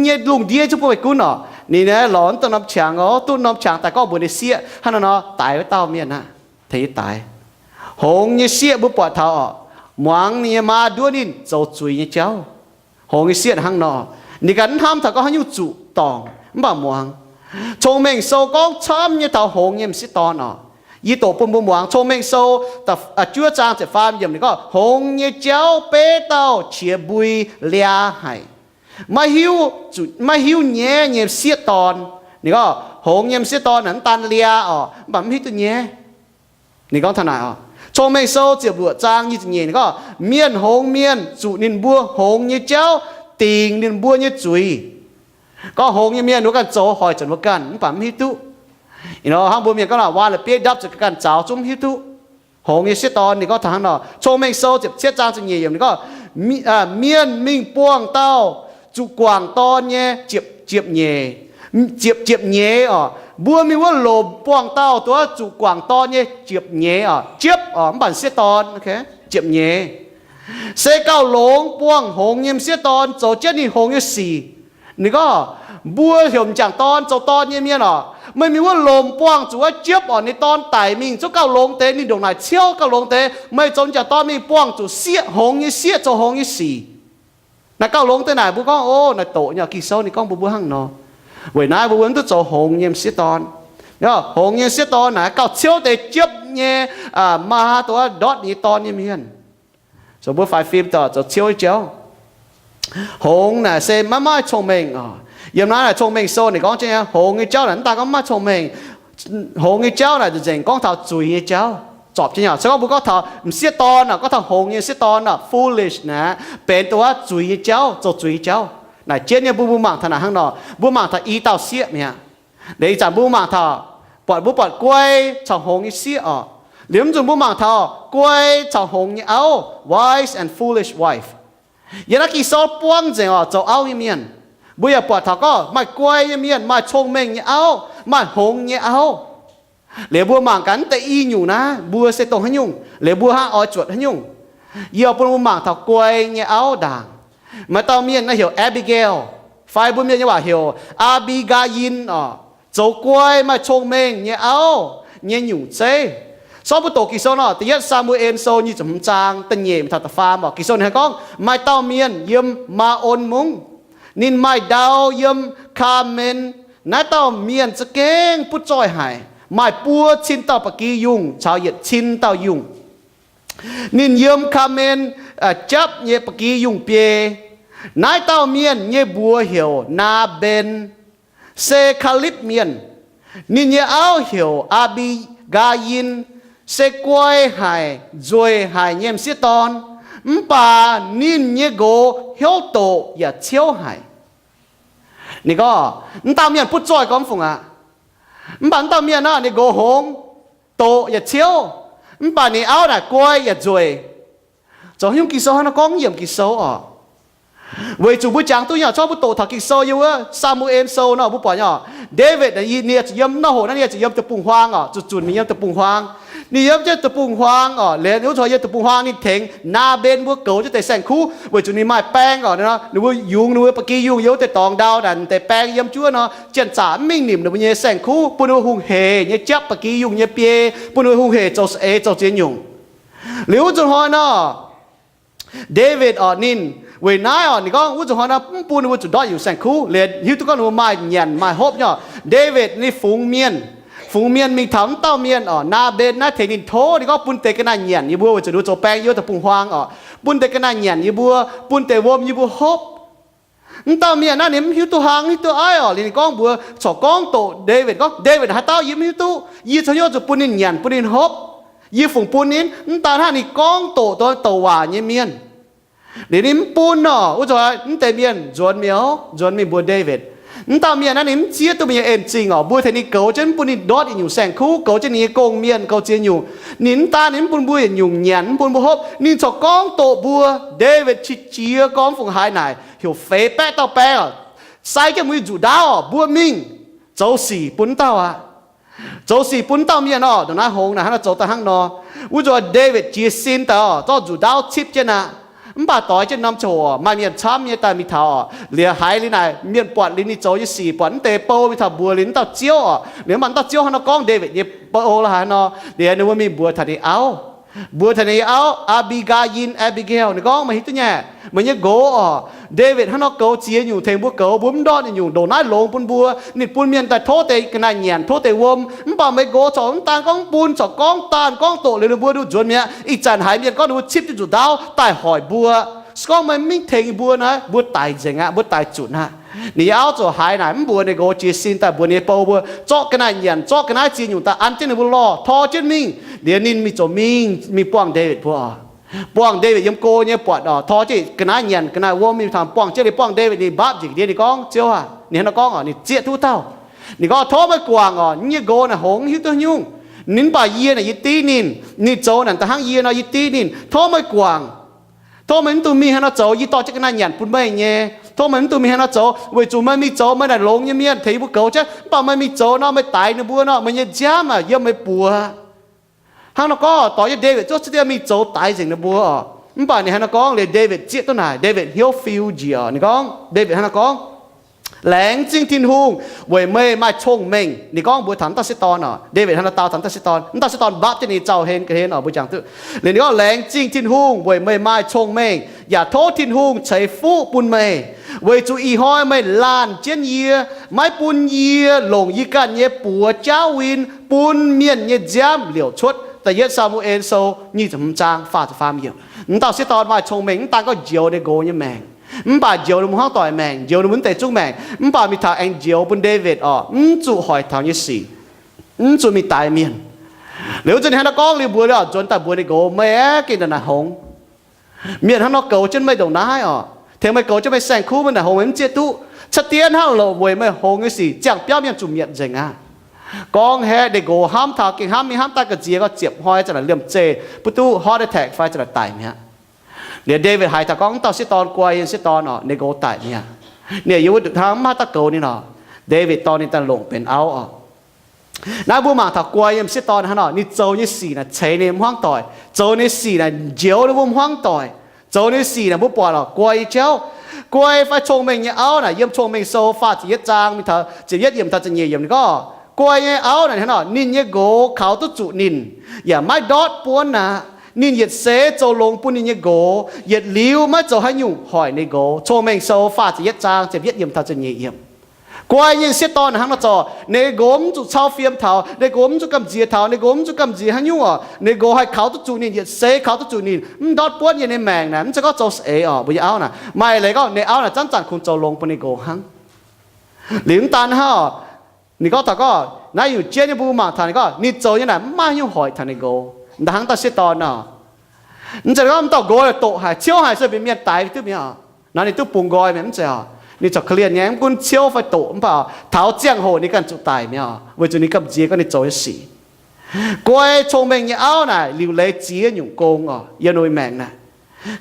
nyei lungh ndiev zungv bun meih gunv oc. Ninh lorz mv duqv norm qangx oc, duqv norm qangx daaih gorngv mbuox ninh sieqv hnangv nor nor, daix wuov dauh mienh aqv, tengx yie daix. Hngongx nyei sieqv mbuo buatc taux oc, muangx ninh nyei maa nduov ninh zoux zuiz nyei jauv. Hngongx nyei sieqv hnangv nor, ninh ganh mv hnamv taux gorngv haaix nyungc zuqc dorngc, mv baac muangx. Cong-Mengh Sou gorngv camv nyei taux hngongx nyei m'sieqv dorn oc. Yie doqc bun mbuo muangx Cong-Mengh Sou juov zaang ziepc faam yiemc ninh gorngv, hngongx nyei jauv beiv dauh qiex mbui liaa haic. Maiv hiuv, maiv hiuv nyaiv nyei sieqv dorn. Ninh gorngv hngongx nyei m'sieqv dorn naaic mv daan liaa oc, mv baac mv hiuv duqv nyaiv. Ninh gorngv taux naaic oc, Cong-Mengh Sou ziepc luoqc zaang nyic ziepc nyeic ninh gorngv, mienh hngongx mienh zuqc ninh mbuo hngongx nyei jauv dingc ninh mbuo nyei zuiz. Gorngv hngongx nyei mienh wuov ganh zoux hoic zuqc wuov ganh, mv baac mv hiuv duqv. Hnangv mbuo mienh gorngv, waa la'bieiv ndapv zuqc ganh zaux zungv mv hiuv duqv. Hngongx nyei sieqv dorn ninh gorngv taux hnangv nor. Cong-Mengh Sou ziepc cietv zaang ziepc nyeic yiemc ninh gorngv, mienh mingh buangh dauh zuqc guangc dorn nyei ziepc, ziepc nyeic, ziepc, ziepc nyeiz oc. Mbuo mingh wuov lomc buangh dauh duqv zuqc guangc dorn nyei ziepc nyeiz oc, jiepv oc, mv baac sieqv dorn, ziepc nyeic. Se gauh longx buangh hngongx nyei m'sieqv dorn zoux jienv ninh hngongx nyei sic. Ninh gorngv, mbuo heuc m'jangc dorn zoux dorn nyei mienh oc, meih mingh wuov lomc buangh zuqc wuov jiepv oc, ninh dorn daic mingh zungv gauh longx deix, ninh ndongc naaic ciouv gauh longx deix. Meih zoux m'jangc dorn mingh buangh zuqc sieqv, hngongx nyei sieqv zoux hngongx nyei sic. Naaic gauh longx deix naaic mbuo gorngv, o, naaic doqc nyei, Ging-Sou ninh gorngv mbuox mbuo hnangv nor. Weic naaiv mbuo mv duqv zoux hngongx nyei m'sieqv dorn. Hngongx nyei m'sieqv dorn naaic gauh ciouv deix jiepv nyei maa, dongh ndortv ninh nyei dorn nyei mienh. Zoux mbuo faix fim zoux ciouv nyei jauv. Hngongx naaic se maiv maaih cong-mengh oc. Yiem naaiv naaic Cong-Mengh Sou ninh gorngv jienv, hngongx nyei jauv naaic mv daan gorngv maiv maaih cong-mengh. Hngongx nyei jauv naaic nzengc gorngv taux zuiz nyei jauv. zorpc jienv nyei. Se gorngv mbuo gorngv taux m'sieqv dorn orqc, gorngv taux hngongx nyei m'sieqv dorn orqc, foolish naaic, benx dongh wuov zuiz nyei jauv, zoux zuiz nyei jauv. Naaic jienv nyei, mbuo mbuo mangc taux naaic hnangv nor, mbuo mangc taux i dauh sieqv mi'aqv. Liuz ih zanc mbuo mangc taux, buatc mbuo buatc guai caux hngongx nyei sieqv orqc. Liuz mv nzunc mbuo mangc taux guai caux hngongx nyei auv, wise and foolish wife. Yiem naaiv Ging-Sou buangv nzengc orqc, zoux auv nyei mienh. Mbuo yaac buatc taux gorngv maaih guai nyei mienh, maaih cong-mengh nyei auv, maaih hngongx nyei auv. Liuz mbuo mangc gaax deix i nyungc naaiv, mbuo se dongh haaix nyungc, liuz mbuo hnangv oix zuotc haaix nyungc. Yie bun mbuo mangc taux guai nyei auv ndaangc. Maaih dauh mienh naaiv heuc Abigail, fai mbuo mienh nyei waac heuc Aa^mbi^gaa^in orqc, zoux guai maaih cong-mengh nyei auv nyei nyungc zeiv. Sortv mbuo doqc Ging-Sou nor, Da'yietv Saa^mu^en Sou nyic ziepc hmz zaang da'nyeic taux da'faam orqc, Ging-Sou ninh hnangv gorngv, maaih dauh mienh yiem Maa^on Mungv, ninh maaih ndau yiem Kaa^men. Naaiv dauh mienh za'gengh butv zoih haic, maaih buo cin dauh ba'gi yungh caux yietc cin dauh yungh. Ninh yiem Kaa^men japv nyei ba'gi yungh biei. Naaiv dauh mienh nyei mbuox heuc Naa^mben, se Kaalipv Mienh. Ninh nyei auv heuc Aa^mbi^gaa^in, se guai haic, nzueic haic nyei m'sieqv dorn. Mv baac ninh nyei nqox hnyouv doqc yaac ciouv haic. Ninh gorngv, mv dauh mienh butv zoih gormx fungc aqv. Mv baac mv dauh mienh naaiv ninh nqox hngongx, doqc yaac ciouv. Mv baac ninh auv naaic guai yaac nzueic. Zoux haaix nyungc Ging-Sou hnangv nor gorngv yiemc Ging-Sou orqc? Weic zuqc mbuo jangx duqv nyei, corc mbuo doqc taux Ging-Sou yiem wuov Saa^mu^en Sou nor, mbuo buatc nyei orqc, Ndaawitv ninh ziouc yiem, nor hoc naaiv ninh ziouc yiem deic-bung-huaang orqc, zuqc zunc ninh yiem deic-bung-huaang. Ninh yiem jienv deic-bung-huaang orqc, liuz wuov zanc yiem deic-bung-huaang ninh tengx Naa^mben mbuo goux jienv deix saeng-kuv, weic zuqc ninh maaih baeng orqc. Ninh mbuo yungz ninh mbuo ba'gi yungh yiem wuov deix dorngx ndau naaic, deix baeng yiem jienv nor, janx-zaqc mv mingh nimc ninh mbuo nyei saeng-kuv, bun ninh mbuo hungh hec nyei japv ba'gi yungh nyei biei, bun ninh mbuo hungh hec zoux saeng-eix zoux ziex nyungc. Liuz wuov nzunc hnoi nor, Ndaawitv orqc ninh, weic naaiv orqc ninh gorngv wuov nzunc hnoi nor mv bun ninh mbuo zuqc ndortv nyungc saeng-kuv, liuz hiuv duqv gorngv ninh mbuo maaih nyanc maaih hopv nyei orqc. Ndaawitv ninh fungx mienh, fungx mienh mingh taux mv dauh mienh orqc, Naa^mben naaiv tengx ninh tov ninh gorngv bun deix ga'naaiv nyanc yie mbuo, weic zuqc ninh mbuo zoux baeng yiem wuov deic-bung-huaang orqc, bun deix ga'naaiv nyanc yie mbuo, bun deix wuom yie mbuo hopv. Mv dauh mienh naaiv ninh mv hiuv duqv hlang, mv hiuv duqv aiv orqc. Liuz ninh gorngv mbuox, corc gorngv doqc Ndaawitv gorngv, Ndaawitv, haaix dauh yie mv hiuv duqv, yie caux hnyouv zuqc bun ninh nyanc bun ninh hopv. Yie fungc bun ninh. Mv daan hnangv, ninh gorngv doqc douc waac nyei mienh. Liuz ninh mv bun orqc, wuov zanc mv deix mienh nzuonx mi'aqv, nzuonx mingh mbuox Ndaawitv. Mv dauh mienh naaiv ninh mv zieqv duqv mbuo nyei en-zingh orqc, mbuo tengx ninh goux jienv, mv bun ninh ndortv yietc nyungc saeng-kuv, goux jienv ninh nyei gong-mienh, goux ziex nyungc. Ninh mv daan ninh mv bun mbuo yietc nyungc nyanc, mv bun mbuo hopv, ninh corc gorngv doqc mbuo. Ndaawitv qiex jiez gorngv fungc haaix naaic, heuc feix baeqv dauh baeng orqc, sai jienv mbuo nyei nzuqc ndaauv orqc, mbuo mingh zoux sic bun dauh aqv. Zoux sic bun dauh mienh orqc, ndongc naaiv hngongx naaic hnangv nor zoux daaih hnangv nor. Wuov zanc Ndaawitv jiez sin daaih orqc, zorqv nzuqc ndaauv cipv jienv aqv. Mv baac doix jienv norm ziangh hoc maaih mienh camv nyei daaih mingh taux orqc, liuz haiz liuz naaic mienh buatc liuz ninh zoux nyei sic, buatc mv deix bou mingh taux mbuox liuz mv dauh ziouv orqc, liuz mv baac mv dauh ziouv hnangv nor gorngv Ndaawitv nyei bou la'haaix nor, liuz ninh mbuo mingh mbuox taux ninh auv, mbuox taux ninh auv Aa^mbi^gaa^in, Abigail, ninh gorngv, meih hiuv duqv nyei, meih nyei nqox orqc, Ndaawitv hnangv nor goux ziex nyungc tengx mbuo goux, mbuo mv ndortv nyungc, ndongc naaiv longx bun mbuo. Ninh bun mienh daaih tov deix ga'naaiv nyanc, tov deix wuom. Mv baac meih nqox corc mv daan gorngv bun, corc gorngv daanh gorngv doqc liuz ninh mbuo nduqc nzuonx mi'aqv. Ih zanc haiz mienh gorngv ninh mbuo cipv jienv nzuqc ndaauv daaih hoic mbuo. Se gorngv meih mv mingh tengx mbuo naaic, mbuo daix nzengc aqv, mbuo daix zunc aqv. Ninh nyei auv ziouc haiz naaic mv mbuox ninh nqox, jiez sin daaih mbuox ninh nyei bou mbuo zorqv ga'naaiv nyanc, zorqv ga'naaiv ziex nyungc daaih an jienv ninh mbuo lorh, tor jienv mingh. Liuz ninh mingh ziouc mingh, mingh buangh Ndaawitv mbuo oc. Buangh Ndaawitv yiem go nyei buatc oc, tor jienv ga'naaiv nyanc ga'naaiv wuom mingh taux buangh jienv, ninh buangh Ndaawitv ninh mbaapv njiec ndiev, ninh gorngv, Ziouv aac, ninh hnangv nor gorngv oc, ninh zieqv duqv dauh. Ninh gorngv, tov meih guangc oc, yie nyei nqox naaic hngongx hiuv duqv nyungc. Ninh mv baac yie naaic yie div ninh, ninh zoux naaic da'hnangv yie nor yie div ninh. Tov meih guangc. Tov meih mv dungx mingh hnangv nor zoux, yie dorh jienv ga'naaiv nyanc bun meih nyei. Tov meih mv dungx mingh hnangv nor zoux, weic zuqc meih mingh zoux meih naaic longx nyei mienh tengx yie mbuo goux jienv. Mv baac meih mingh zoux nor meih daix ninh mbuo nor, meih nyei nziaamv aac yiem meih buoz. Hnangv nor gorngv doix nyei Ndaawitv zuov cuotv dieh mingh zoux daix nzengc ninh mbuo oc. Mv baac ninh hnangv nor gorngv liuz Ndaawitv zieqv duqv naaic, Ndaawitv hnyouv fiu njiec oc. Ninh gorngv, Ndaawitv hnangv nor gorngv, Laengz zingh Tin-Hungh weic meih maaih cong-mengh. Ninh gorngv mbuox taux mv dauh sieqv dorn oc. Ndaawitv hnangv nor dau taux mv dauh sieqv dorn. Mv dauh sieqv dorn mbapv jienv ninh zaux henv ga'hlen oc, mbuo jangx duqv. Liuz ninh gorngv, Laengz zingh Tin-Hungh weic meih maaih cong-mengh, yaac tov Tin-Hungh ceix fuqv bun meih, weic zuqc ih hnoi meih laanh jienv yie, maiv bun yie longc yie ganh nyei buoz jaauv win bun mienh nyei nziaamv liouc cuotv. Da'yietv Saa^mu^en Sou nyic ziepc hmz zaang faah ziepc faam yiemc. Mv dauh sieqv dorn maaih cong-mengh, mv daan gorngv njoux ninh nqox nyei maengc, mv baac njoux ninh mbuo hmuangv doic maengc, njoux ninh mbuo mv deix zungv maengc, mv baac mingh taux aengx njoux bun Ndaawitv oc, mv zuqc hoic taux nyei sic, mv zuqc mingh daix mienh. Liuz wuov zanc ninh hnangv naaiv gorngv liuz mbuox liuz oc, nzuonx daaih mbuox ninh nqox, meih aeqv, gengh ndongc naaic hngongx. Mienh hnangv nor goux jienv meih ndongc naaiv oc. Tengx meih goux jienv meih saeng-kuv, meih ndongc naaic hngongx meih mv zieqv duqv. Ca'diev hnangv loc weic meih hngongx nyei sic ziangh biauv mienh zuqc mietc nzengc aqv. Gorngv haeqv ninh nqox hnamv taux gengh hnamv, mingh hnamv daaih ga'nziex gorngv ziepc hnoi zanc naaic liemh zeih, butv duqv heart attack fai zanc naaic daic mi'aqv. Liuz Ndaawitv haiz taux gorngv, mv dauh sieqv dorn, guai nyei sieqv dorn oc, ninh nqox daic mi'aqv. Ninh yiem wuov hnangv mv maaih haaix dauh goux ninh oc. Ndaawitv dorh ninh daaih longc benx auv oc. Naaiv mbuo mangc taux guai nyei sieqv dorn hnangv nor, ninh zoux nyei sic naaic ceix ninh mv hmuangv doic, zoux nyei sic naaic njoux ninh mbuo mv hmuangv doic, zoux nyei sic naaic mbuo buatc oc, guai nyei jauv. Guai fai cong-mengh nyei auv naaic, yiem Cong-Mengh Sou faah ziepc yietv zaang mingh taux ziepc yietv yiemc taux ziepc nyeic yiemc ninh gorngv, guai nyei auv naaic hnangv nor, ninh nyei nqox kaux duqv zuqc ninh, yaac maiv ndortv buonv aqv. Ninh yietc seix zoux longx bun ninh nyei nqox, yietc liuz maiv zoux haaix nyungc hoic ninh nqox. Cong-Mengh Sou faah ziepc yietv zaang ziepc yietv yiemc taux ziepc nyeic yiemc. Guai nyei sieqv dorn hnangv nor zorc, ninh nqox mv zuqc cau fiem taux, ninh nqox mv zuqc gamh nziex taux, ninh nqox mv zuqc gamh nziex haaix nyungc oc, ninh nqox haih kaux duqv zuqc ninh, yietc seix kaux duqv zuqc ninh, mv ndortv buonv yiem ninh maengc naaic, mv zeiz gorngv zoux eix oc, mbuo nyei auv naaic. Maaih leiz gorngv ninh auv naaic zanc-zanc kungx zoux longx bun ninh nqox hnangv. Liuz mv daan hnangv oc, ninh gorngv taux gorngv naaiv nyungc jienv nyei mbuo mangc taux ninh gorngv ninh zoux nyei naaic mv maaih haaix nyungc hoic taux ninh nqox. Da'hnangv dauh sieqv dorn nor, mv zeiz gorngv m'dauh nqox doqc haic, ciouv haic se benx mienh daix duqv mi'aqv oc. Nor ninh duqv bungx nqoi mi'aqv, mv zeiz oc. Ninh corc korv-lienh nyei, mv gunv ciouv fai doqc mv baac taux ziangh hoc ninh ganh zuqc daic mi'aqv oc, weic zuqc ninh gamh nziex gorngv ninh zoux nyei sic. Guai cong-mengh nyei auv naaic liuc leiz ziex nyungc gong oc, yiem ninh maengc naaic.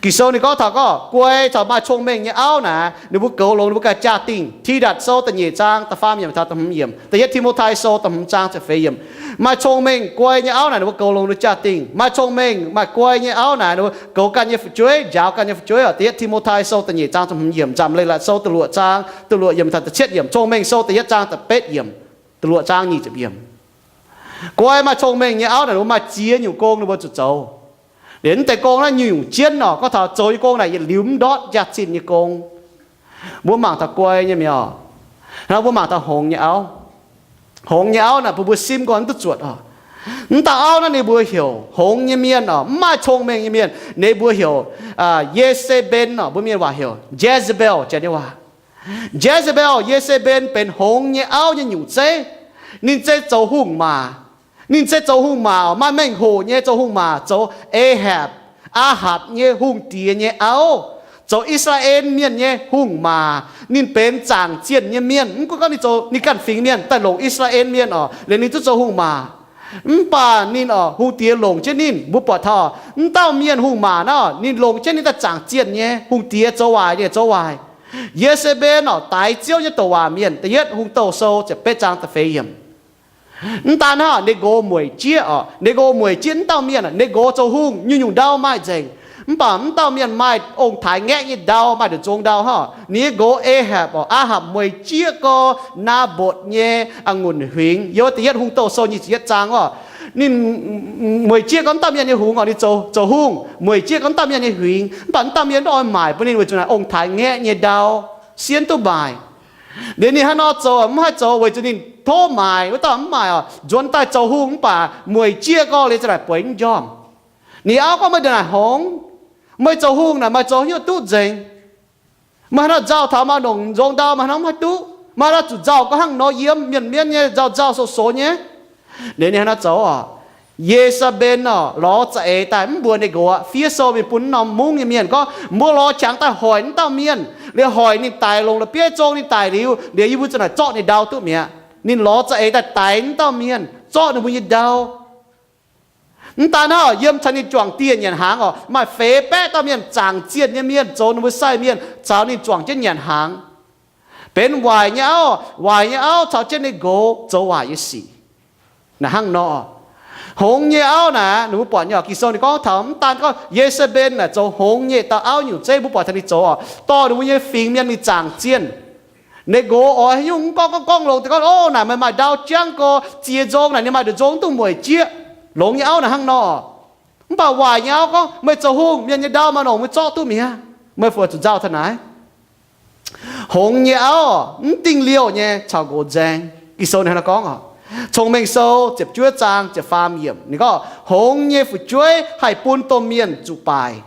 Ging-Sou ninh gorngv taux gorngv guai caux maaih cong-mengh nyei auv naaic, ninh mbuo goux longx ninh mbuo ganh jaa-dingh. Tidatc Sou da'nyeic zaang da'faam yiemc taux da'hmz yiemc, da'yietv Ti^mo^tai Sou da'hmz zaang ziepc feix yiemc. Maaih cong-mengh guai nyei auv naaic, ninh mbuo goux longx ninh jaa-dingh. Maaih cong-mengh maaih guai nyei auv naaic, ninh mbuo goux ganh nyei fu'jueiv, njaaux ganh nyei fu'jueiv oc. Da'yietv Ti^mo^tai Sou da'nyeic zaang da'hmz yiemc, Nzamc Leiz-Latc Sou da'luoqc zaang da'luoqc yiemc taux da'cietv yiemc, Cong-Mengh Sou da'yietv zaang da'betv yiemc, da'luoqc zaang nyic ziepc yiemc. Guai maaih cong-mengh nyei auv naaic, ninh mbuo maaih ziex nyungc gong ninh mbuo zuqc zoux. Liuz mv deix gong naaiv nyungc-nyungc jienv oc, gorngv taux zoux nyei gong naaic yietc liuz mv ndortv jaax-zinh nyei gong. Mbuo mangc taux guai nyei mi'aqv oc. Hnangv mbuo mangc taux hngongx nyei auv. Hngongx nyei auv naaic bun mbuo simv gorn mv duqv zuotc oc. Mv dauh auv naaiv ninh mbuo heuc hngongx nyei mienh oc, mv maaih cong-mengh nyei mienh, ninh mbuo heuc Ye^se^mben oc, mbuo mienh waac heuc Jezebel, janx nyei waac. Jezebel, Ye^se^mben benx hngongx nyei auv nyei nyungc zeiv. Ninh zeiz zoux hungh maac. Ninh zeiz zoux hungh maac, maaih mengh hoc nyei zoux hungh maac, zoux Ahapc, Aahapc nyei hungh diex nyei auv, zoux I^saa^laa^en Mienh nyei hungh maac. Ninh benx zaangc zienh nyei mienh. Mv gunv gorngv ninh zoux ninh ganh fingx mienh daaih longc I^saa^laa^en Mienh oc, liuz ninh duqv zoux hungh maac. Mv baac ninh oc, hungh diex longc jienv ninh. Mbuo buatc taux mv dauh mienh hungh maac naaiv, ninh longc jienv ninh daaih zaangc zienh nyei hungh diex zoux waaic, ninh zoux waaic. Ye^se^mben oc, daix Ziouv nyei douc waac mienh. Da'yietv Hungh Douh Sou ziepc betv zaang da'feix yiemc. Mv daan hnangv, ninh nqox mueic jieqv oc, ninh nqox mueic jieqv mv dauh mienh. Ninh nqox zoux hungh, nyungc-nyungc ndau maaih nzengc, mv baac mv dauh mienh maaih ong-taaix ngaeqv nyei ndau, maaih nduqc nzong ndau hnangv. Ninh nyei nqox Ahapc oc, Aahapc mueic jieqv gorx Naa^mbotc nyei a'ngunc huingx. Yiem wuov Da'yietv Hungh Douh Sou nyic ziepc yietv zaang oc. Ninh mueic jieqv gorx mv dauh mienh nyei hungx oc, ninh zoux, zoux hungh mueic jieqv gorx mv dauh mienh nyei huingx, mv baac mv dauh mienh mv oix maaic bun ninh weic zuqc naaic ong-taaix ngaeqv nyei ndau, sienv duqv maaic. Liuz ninh hnangv nor zoux mv haih zoux weic zuqc ninh tov maaic, wuov dauh mv maaic oc, nzuonx daaih zoux hungh mv baac mueic jieqv gorx liuz za'naaic bueix mv njormh. Ninh auv gorngv, meih ndongc naaic hngongx, meih zoux hungh naaic maaih zoux haaix nyungc duqv nzengc? Meih haaix nor nzauh taux maaih longc nzong ndau, meih haaix nor mv haih duqv? Meih haaix nor zuqc nzauh gorngv hnangv nor yiem mienh mienv nyei nzauh nzauh sox sox nyei? Liuz ninh hnangv nor zoux oc. Ye^se^mben oc, lorz za'eix daaih mv mbuox ninh nqox aqv. Fiev sou mingh bun norm mungv nyei mienh gorngv, mbuo lorz qangx daaih hoic mv dauh mienh, liuz hoic ninh daic, longc la'bieiv zong ninh daic liuz, liuz yie mbuo za'naaic zorqv ninh ndau duqv mi'aqv. Ninh lorz za'eix daaih daix mv dauh mienh, zorqv ninh mbuo nyei ndau. Mv daan hnangv, yiem caux ninh juangc dieh nyanc hnaangx oc, maaih feix baeqv dauh mienh zaangc zienh nyei mienh zoux ninh mbuo sai mienh caux ninh juangc jienv nyanc hnaangx. Benx waaic nyei auv, waaic nyei auv caux jienv ninh nqox zoux waaic nyei sic. Naaic hnangv nor, hngongx nyei auv naaic, ninh mbuo buatc nyei oc. Ging-Sou ninh gorngv taux mv daan gorngv Ye^se^mben naaic zoux hngongx nyei dauh auv nyungc zeiv, mbuo buatc taux ninh zoux oc, dorh ninh mbuo nyei fingx mienh mingh zaangc zienh. Ninh nqox oix haaix nyungc mv gorngv, gorngv, gorngv longx deix gorngv, ov, naaic meih maaih ndau jangv gorx, ziex nzong naaic ninh maaih nduqc nzong duqv mueic jieqv. Longx nyei auv naaic hnangv nor. Mv baac waaic nyei auv gorngv, meih zoux hungh, mienh nyei ndau maaih longc meih zorqv duqv mi'aqv. Meih fu zuqc nzauh taux naaic. Hngongx nyei auv mv dingh liouh nyei caux nqox nzaeng. Ging-Sou ninh hnangv naaiv gorngv oc. Cong-Mengh Sou ziepc juov zaang ziepc faam yiemc ninh gorngv, hngongx nyei fu'jueiv haih bun domh mienh zuqc baaic.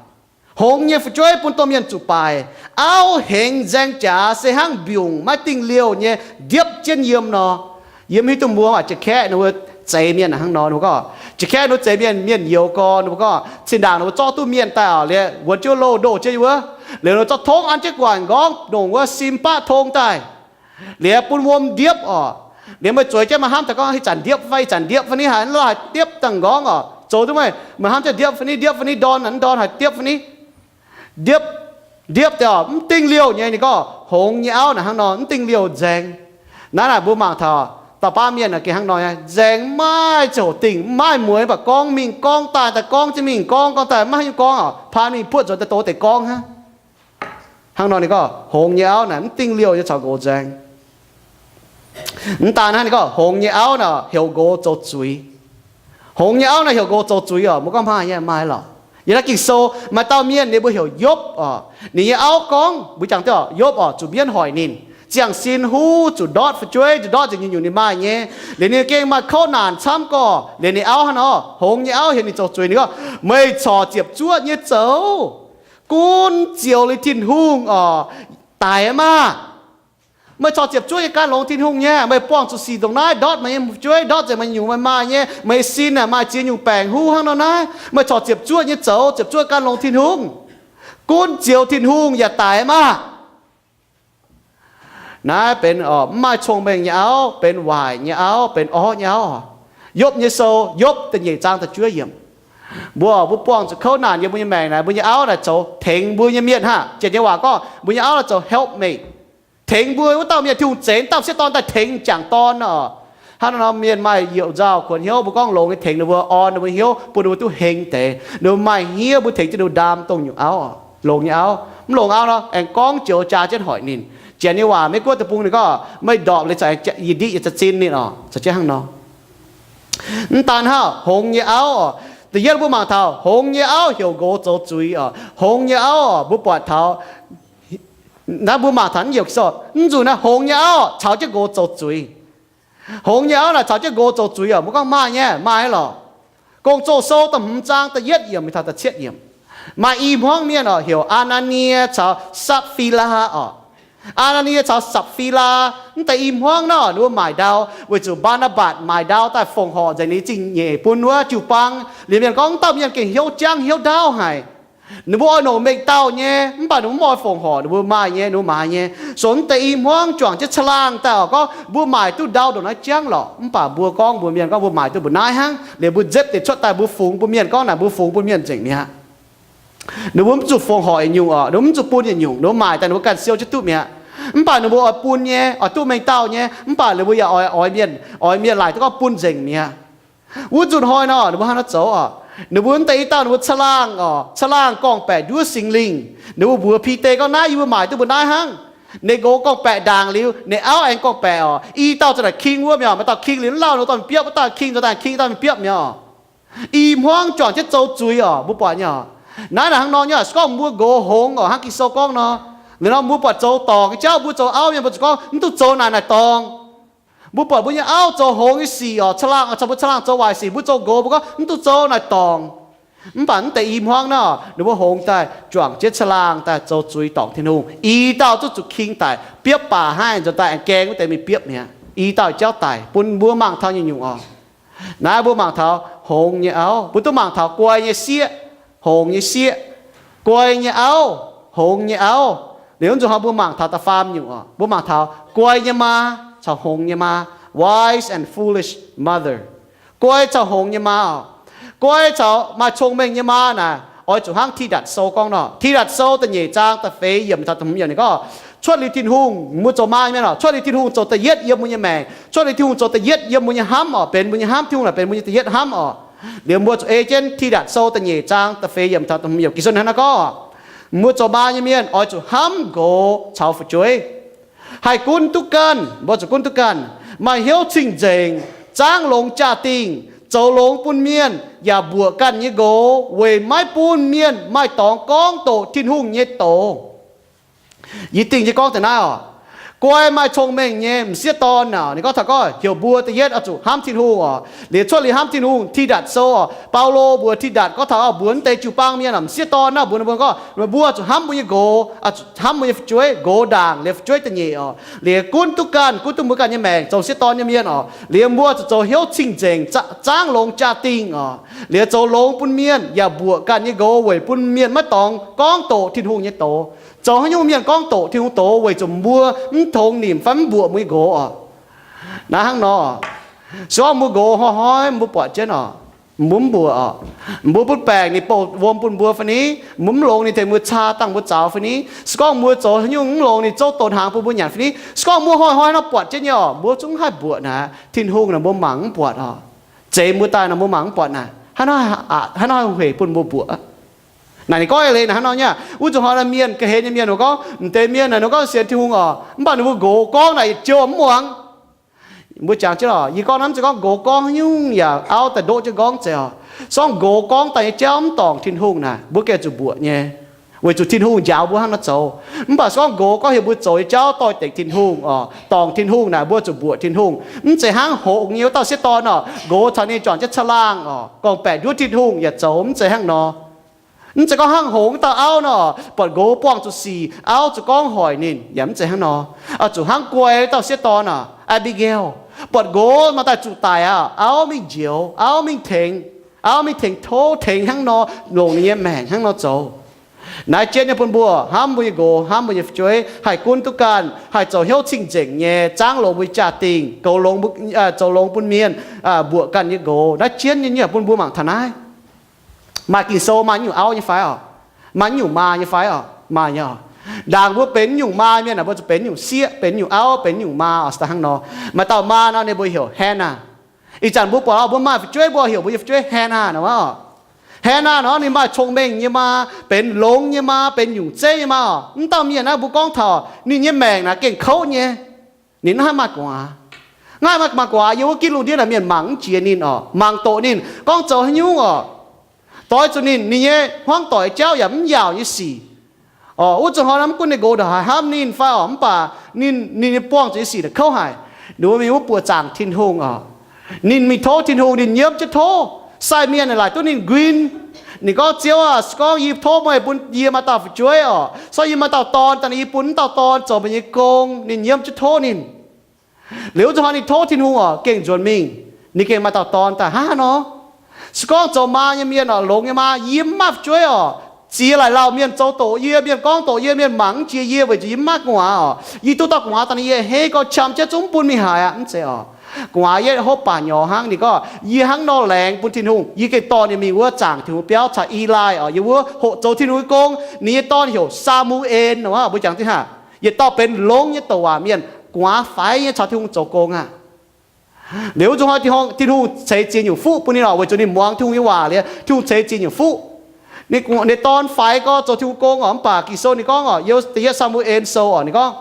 Hngongx nyei fu'jueiv bun domh mienh zuqc baaic. Auv hengx nzaeng jaax se hnangv mbiungc maiv dingh liouh nyei ndiepv jienv yiem nor. Yiem hiuv duqv mbuo maaih jiex kaeqv ninh mbuo zeix mienh hnangv nor, ninh mbuo gorngv, Jiex kaeqv ninh mbuo zeix mienh, mienh youz gorx, ninh mbuo gorngv zinh ndaangc ninh mbuo zorqv duqv mienh daaih oc, liuz wuonx jienv loz-ndoh jienv wuov, liuz ninh mbuo zorqv tongv an jienv guangc nqorngv, nongc wuov sim baqv tong daaih. Liuz bun wuom ndiepv oc. Liuz meih zueiz jienv maaih hnamv daaih gorngv, ih zanc ndiepv fai, ih zanc ndiepv fai ni, haaix lorh haaix diepv dangh nqorngv oc, zoux duqv meih, meih hnamv jienv ndiepv fai ni, ndiepv fai ni, ndorn naaic, ndorn haaix diepv fai ni. Ndiepv, ndiepv deix oc, mv dingh liouh nyei. Ninh gorngv hngongx nyei auv naaic hnangv nor, mv dingh liouh nzaeng. Naaiv naaic mbuo mangc taux dauh baav mienh gengh hnangv nor nyei, nzaeng mv maaih ziangh hoc dingh, mv maaih mueiz, mv baac gorngv mingh gorngv daaih, daaih gorngv jienv mingh, gorngv gorngv daaih, mv maaih haaix nyungc gorngv oc, paan mingh buoqv nzuonx daaih doz deix gorngv hnangv. Hnangv nor ninh gorngv hngongx nyei auv naaic mv dingh liouh nyei caux nqox nzaeng. Mv daan hnangv, ninh gorngv hngongx nyei auv naaic heuc nqox zoux zuiz. Hngongx nyei auv naaic heuc nqox zoux zuiz oc. Mbuo gorngv maaih nyei, maaih lorqc. Yiem naaiv Ging-Sou maaih dauh mienh ninh mbuo heuc Yopv oc. Ninh nyei auv gorngv, mbuo jangx duqv oc, Yopv oc, zuqc mienv hoic ninh, ziangh sin huv, zuqc ndortv fu'jueiv, zuqc ndortv nzengc nyungc-nyungc ninh maaih nyei. Liuz ninh gengh maaih kouv naanc camv gorqv. Liuz ninh auv hnangv nor, hngongx nyei auv heuc ninh zoux zuiz, ninh gorngv, meih corc ziepc zuoqv nyei zoux, gunv zioux liuz Tin-Hungh oc, daic maah! Meih corc ziepc zuoqv nyei gan longx Tin-Hungh nyei. Meih buangh zuqc sic ndongc naaiv ndortv meih nyei fu'jueiv, ndortv nzengc meih nyungc meih maaih nyei, meih sin naaic maaih ziex nyungc baengc huv hnangv nor naaiv. Meih corc ziepc zuoqv nyei zoux, ziepc zuoqv gan longx Tin-Hungh, gunv zioux Tin-Hungh yaac daic maah! Naaiv benx mv maaih cong-mengh nyei auv, benx waaic nyei auv, benx orv nyei auv. Yopv nyei sou, Yopv da'nyeic zaang da'juov yiemc. Mbuo, mbuo buangh zuqc kouv naanc yiem mbuo nyei maengc naaic, mbuo nyei auv naaic zoux tengx mbuo nyei mienh hnangv. Janx nyei waac gorngv mbuo nyei auv naaic zoux helpmate, tengx mbuo wuov dauh mienh, Tin-Hungh zeix dauh m'sieqv dorn daaih tengx m'jangc dorn oc. Hnangv nor mienh maaih youc nzauh kuonx hnyouv, mbuo gorngv longx nyei tengx ninh mbuo, orn ninh mbuo hnyouv, bun ninh mbuo duqv heng deix. Ninh mbuo maaih hnyouv, mbuo tengx jienv ninh mbuo ndaam dongh nyungc auv oc. Longx nyei auv, mv longx auv nor, aengx gorngv joux jaa jienv hoic ninh. Janx nyei waac, Meiv-Guoqv deic-bung ninh gorngv, meih ndorpc liuz caux aengx yie ndiqv yietc za'zin ninh oc, caux jienv hnangv nor. Mv daan hnangv, hngongx nyei auv oc. Da'yietv mbuo mangc taux hngongx nyei auv heuc nqox zoux zuiz oc. Hngongx nyei auv oc, mbuo buatc taux naaiv mbuo mangc taux naaiv youc sou, mv nzunc naaiv hngongx nyei auv caux jienv nqox zoux zuiz. Hngongx nyei auv naaic caux jienv nqox zoux zuiz oc. Mbuo gorngv maaih nyei, maaih lorqc. Gong-Zoh sou da'hmz zaang da'yietv yiemc mingh taux da'cietv yiemc, maaih i hmuangv mienh oc, heuc Aa^naa^nie caux Sapv^fii^laa oc. Aa^naa^nie caux Sapv^fii^laa, mv deix i hmuangv nor, ninh mbuo maaic ndau weic zuqc Mbaa^naa^mbatc maaic ndau daaih fongc horc nzengc ninh zingh nyeic bun wuov jiu-baang. Liuz mienh gorngv, mv dauh mienh gengh hnyouv jangv hnyouv ndaauv haic. Ninh mbuo oix nongc mengh dauh nyei, mv baac ninh mbuo mv oix fongc horc ninh mbuo maaih nyei, ninh mbuo maaiz nyei. Sou mv deix i hmuangv juangc jienv caangh laangh daaih oc, gorngv mbuo maaic duqv ndau ndongc naaiv jangv lorqc. Mv baac mbuo gorngv mbuo mienh gorngv mbuo maaic duqv mbu'naaiv hnangv. Liuz mbuo nzepv deix cuotv daaih mbuo fungx bun mienh gorngv naaic mbuo fungx bun mienh nzengc mi'aqv. Ninh mbuo mv zuqc fongc horc yietc nyungc oc, ninh mbuo mv zuqc bun yietc nyungc, ninh mbuo maaic daaih ninh mbuo ganh siou jienv duqv mi'aqv. Mv baac ninh mbuo oix bun nyei, oix duqv mengh dauh nyei, mv baac ninh mbuo yaac oix, oix mienh, oix mienh laaic duqv gorngv bun nzengc mi'aqv. Wuov nzunc hnoi nor, ninh mbuo hnangv naaiv zoux oc. Ninh mbuo mv deix i dauh ninh mbuo caangh laangh oc, caangh laangh gorngv-baeqc nduov Singx Lingh. Ninh mbuo mbuox Bide gorngv, naaiv yie mbuo maaic duqv mbu'naaiv hnangv. Ninh nqox gorngv-baeqc ndaangc liuz, ninh auv aengx gorngv-baeqc oc. I dauh za'naaic king wuov mi'aqv, maaih dauh king liuz mv lauh ninh dorh mingh biopv, wuov dauh king zoux daaih king dauh mingh biopv mi'aqv oc. I hmuangv juangc jienv zoux zuiz oc, mbuo buatc nyei oc. Naaiv naaic hnangv nor nyei oc, se gorngv mbuo nqox hngongx oc, hnangv Ging-Sou gorngv nor, liuz nor mbuo buatc zoux dorngc nyei jauv, mbuo zoux auv mienh mbuo zuqc gorngv mv duqv zoux naaic naaic dorngc. Mbuo buatc mbuo nyei auv zoux hngongx nyei sic oc, caangh laangh caux mbuo caangh laangh zoux waaic sic, mbuo zoux nqox mbuo gorngv mv duqv zoux naaic dorngc. Mv baac mv deix i hmuangv nor, ninh mbuo hngongx daaih juangc jienv caangh laangh daaih zoux zuiz dorngc Tin-Hungh. I dauh zuqv zuqc king daic, biopv baac hnangv nzuonx daaih aengx gaeng wuov deix mingh biopv mi'aqv. I dauh jauv daic bun mbuo mangc taux nyungc-nyungc oc. Naaiv mbuo mangc taux hngongx nyei auv, mbuo duqv mangc taux guai nyei sieqv, hngongx nyei sieqv, guai nyei auv, hngongx nyei auv. Liuz nzunc hnoi mbuo mangc taux da'faam nyungc oc, mbuo mangc taux guai nyei maa caux hngongx nyei maa, wise and foolish mother. Guai caux hngongx nyei maa oc. Guai caux maaih cong-mengh nyei maa naaic, oix zuqc hnangv Tidatc Sou gorngv nor. Tidatc Sou da'nyeic zaang da'feix yiemc taux da'hmz yiemc ninh gorngv, cuotv liuz Tin-Hungh, mbuo zoux maa nyei mienh oc, cuotv liuz Tin-Hungh zoux da'yietv yiem mbuo nyei maengc, cuotv liuz Tin-Hungh zoux da'yietv yiem mbuo nyei hnamv oc, benx mbuo nyei hnamv, Tin-Hungh naaic benx mbuo nyei da'yietv hnamv oc. Liuz mbuo zuqc ei jienv Tidatc Sou da'nyeic zaang da'feix yiemc taux da'hmz yiemc Ging-Sou hnangv naaiv gorngv, mbuo zoux maa nyei mienh oix zuqc hnamv nqox caux fu'jueiv. Haih gunv duqv ganh, mbuo zuqc gunv duqv ganh, maaih hnyouv cing-nzengc, zaangv longx jaa-dingh, zoux longx bun mienh, yaac mbuoqc ganh nyei nqox weic maiv bun mienh maaih dorngx gorngv doqc Tin-Hungh nyei doz. Yie dingh nyei gorngv deix naaiv oc. Guai maaih cong-mengh nyei m'sieqv dorn naaic, ninh gorngv taux gorngv heuc mbuo da'yietv oix zuqc hnamv Tin-Hungh oc. Liuz cuotv liuz hnamv Tin-Hungh, Tidatc Sou oc, Baulo mbuox Tidatc gorngv taux oc, mbuox wuov deix jiu-baang mienh oc, m'sieqv dorn naaic, mbuox ninh mbuo gorngv, meih mbuo zuqc hnamv mbuo nyei nqox, hnamv mbuo nyei fu'jueiv, nqox ndaangc liuz fu'jueiv da'nyeic oc. Liuz gunv duqv ganh, gunv duqv mbuo ganh nyei maengc zoux m'sieqv dorn nyei mienh oc, liuz mbuo zuqc zoux hnyouv cing-nzengc, zaangv longx jaa-dingh oc, liuz zoux longx bun mienh yaac mbuoqc ganh nyei nqox weic bun mienh maiv dorngx gorngv doqc Tin-Hungh nyei doz. Zoux haaix nyungc mienh gorngv doqc Tin-Hungh doz? Weic zuqc mbuo mv tongx nimc fai mv mbuoqc mbuo nyei nqox oc. Naaiv hnangv nor, se gorngv mbuo nqox hnoi-hnoi mbuo buatc jienv oc, mbuo mv mbuoqc oc, mbuo butv baengc ninh bouh wuom bun mbuo fai ni, mbuo mv longx ninh tengx mbuo caa dangh mbuo zaux fai ni, se gorngv mbuo zoux haaix nyungc mv longx ninh zouv donx hnaangx bun mbuo nyanc fai ni, se gorngv mbuo hnoi-hnoi nor buatc jienv nyei oc, mbuo zungv haih mbuoqc naaic, Tin-Hungh naaic mbuo mangc mv buatc oc. Zeix mbuo daaih nor mbuo mangc mv buatc naaic, haaix nor haih hueic bun mbuo mbuoqc? Naaic ninh gorngv eix leiz naaic hnangv nor nyei. Wuov zuqc hnoi naaic mienh, ga'hlen nyei mienh ninh gorngv, m'deix mienh naaic ninh gorngv sienx Tin-Hungh oc, mv baac ninh mbuo nqox gorngv naaic yietc joux mv muangx. Mbuo jangx jienv oc, yie gorngv naaiv mv zeiz gorngv nqox gorngv haaix nyungc yaac auv daaih ndoqv jienv gorngv zeiz oc. Se gorngv nqox gorngv daaih nyei jauv mv dorngc Tin-Hungh naaic, mbuo gengh zuqc mbuoqc nyei, weic zuqc Tin-Hungh njaaux mbuo hnangv nor zoux. Mv baac se gorngv nqox gorngv heuc mbuo zoux nyei jauv doix-dekc Tin-Hungh oc, dorngc Tin-Hungh naaic, mbuo zuqc mbuoqc Tin-Hungh. Mv zeiz hnangv hngongx nyei wuov dauh sieqv dorn oc, nqox caux ninh juangc jienv caangh laangh oc, gorngv-baeqc nduov Tin-Hungh yaac zoux, mv zeiz hnangv nor. Mv zeiz gorngv hnangv hngongx wuov dauh auv nor, buatc nqox buangh zuqc sic, auv zuqc gorngv hoic ninh, yaac mv zeiz hnangv nor. Oix zuqc hnangv guai wuov dauh sieqv dorn oc, Abigail, buatc nqox maaih daaih zuqc daic aqv, auv mingh njoux, auv mingh tengx, auv mingh tengx tov tengx hnangv nor, longc ninh nyei maengc hnangv nor zoux. Naaiv jienv nyei bun mbuo hnamv mbuo nyei nqox, hnamv mbuo nyei fu'jueiv, haih gunv duqv ganh, haih zoux hnyouv cing-nzengc nyei, zaangv longx mbuo nyei jaa-dingh, goux longx, zoux longx bun mienh, mbuoqc ganh nyei nqox. Naaiv jienv nyei bun mbuo mangc taux naaiv. Maaih Ging-Sou maaih nyungc auv nyei fai oc? Maaih nyungc maa nyei fai oc? Maaih nyei oc. Ndaangc mbuo benx nyungc maa mienh aeqv, mbuo zuqc benx nyungc sieqv, benx nyungc auv, benx nyungc maa oc, hnangv nor. Maaih dauh maa nor ninh mbuo heuc Hannah. Ih zanc mbuo buatc oc, mbuo maaih fu'jueiv mbuo heuc mbuo nyei fu'jueiv Hannah nor oc. Hannah nor ninh maaih cong-mengh nyei maa, benx longx nyei maa, benx nyungc zeiv nyei maa oc. Mv dauh mienh naaiv mbuo gorngv taux ninh nyei maengc naaic gengh kouv nyei. Ninh mv haih maaih gu'nguaaz. Mv haih maaih gu'nguaaz, yiem wuov gitv lungh ndiev naaic mienh mangc mv jiex ninh oc, mangc doqc ninh gorngv zoux haaix nyungc oc. Doix zuqc ninh, ninh nyei hmuangv doic jauv yaac mv yaauc nyei sic oc. Wuov zuqc hnoi nor mv gunv ninh nqox ndongc haaix hnamv ninh fai oc, mv baac ninh, ninh nyei buangh zuqc nyei sic naaic kouv haic. Ninh mbuo mingh wuov buoqc zaangc Tin-Hungh oc. Ninh mingh tov Tin-Hungh, ninh nyiemv jienv tov. Sai mienh naaic laaic duqv ninh nquin. Ninh gorngv, Ziouv aah, se gorngv yie tov meih bun yie maaih dauh fu'jueiv oc, se gorngv yie maaih dauh dorn daaih, yie bun wuov dauh dorn zoux meih nyei gong. Ninh nyiemv jienv tov ninh. Liuz wuov zuqc hnoi ninh tov Tin-Hungh oc, gengh nzuonx mingh, ninh gengh maaih dauh dorn daaih. Hnangv haaix nor? Se gorngv zoux maa nyei mienh oc, longx nyei maa, yie mv maaih fu'jueiv oc. Ziex laaic lauh mienh zoux doqc yie, mienh gorngv doqc yie, mienh mangc mv jiex yie weic zuqc yie mv maaih gu'nguaaz oc. Yie duqv dauh gu'nguaaz daaih, yie a'hneiv gauh qam jienv zungv mv bun mingh haaix aqv, mv zeiz oc. Gu'nguaaz yietv hopv baac nyorx hnangv. Ninh gorngv, yie hnangv nor laengz bun Tin-Hungh, yie gengh dorh ninh mingh wuov zaangc Tin-Hungh biauv caux Eli oc, yiem wuov hoqc zoux Tin-Hungh nyei gong. Ninh nyei dorn heuc Saa^mu^en oc. Mbuo jangx zinh hnangv, yietc dauh benx longx nyei douc waac mienh, gu'nguaaz faix nyei caux Tin-Hungh zoux gong aqv. Liuz wuov zuqc hnoi Tin-Hungh ceix ziex nyungc fuqv bun ninh oc, weic zuqc ninh muangx Tin-Hungh nyei waac liuz, Tin-Hungh ceix ziex nyungc fuqv. Ninh, ninh dorn faix gau, zoux Tin-Hungh gong oc. Mv baac Ging-Sou ninh gorngv oc, Da'yietv Saa^mu^en Sou oc, ninh gorngv,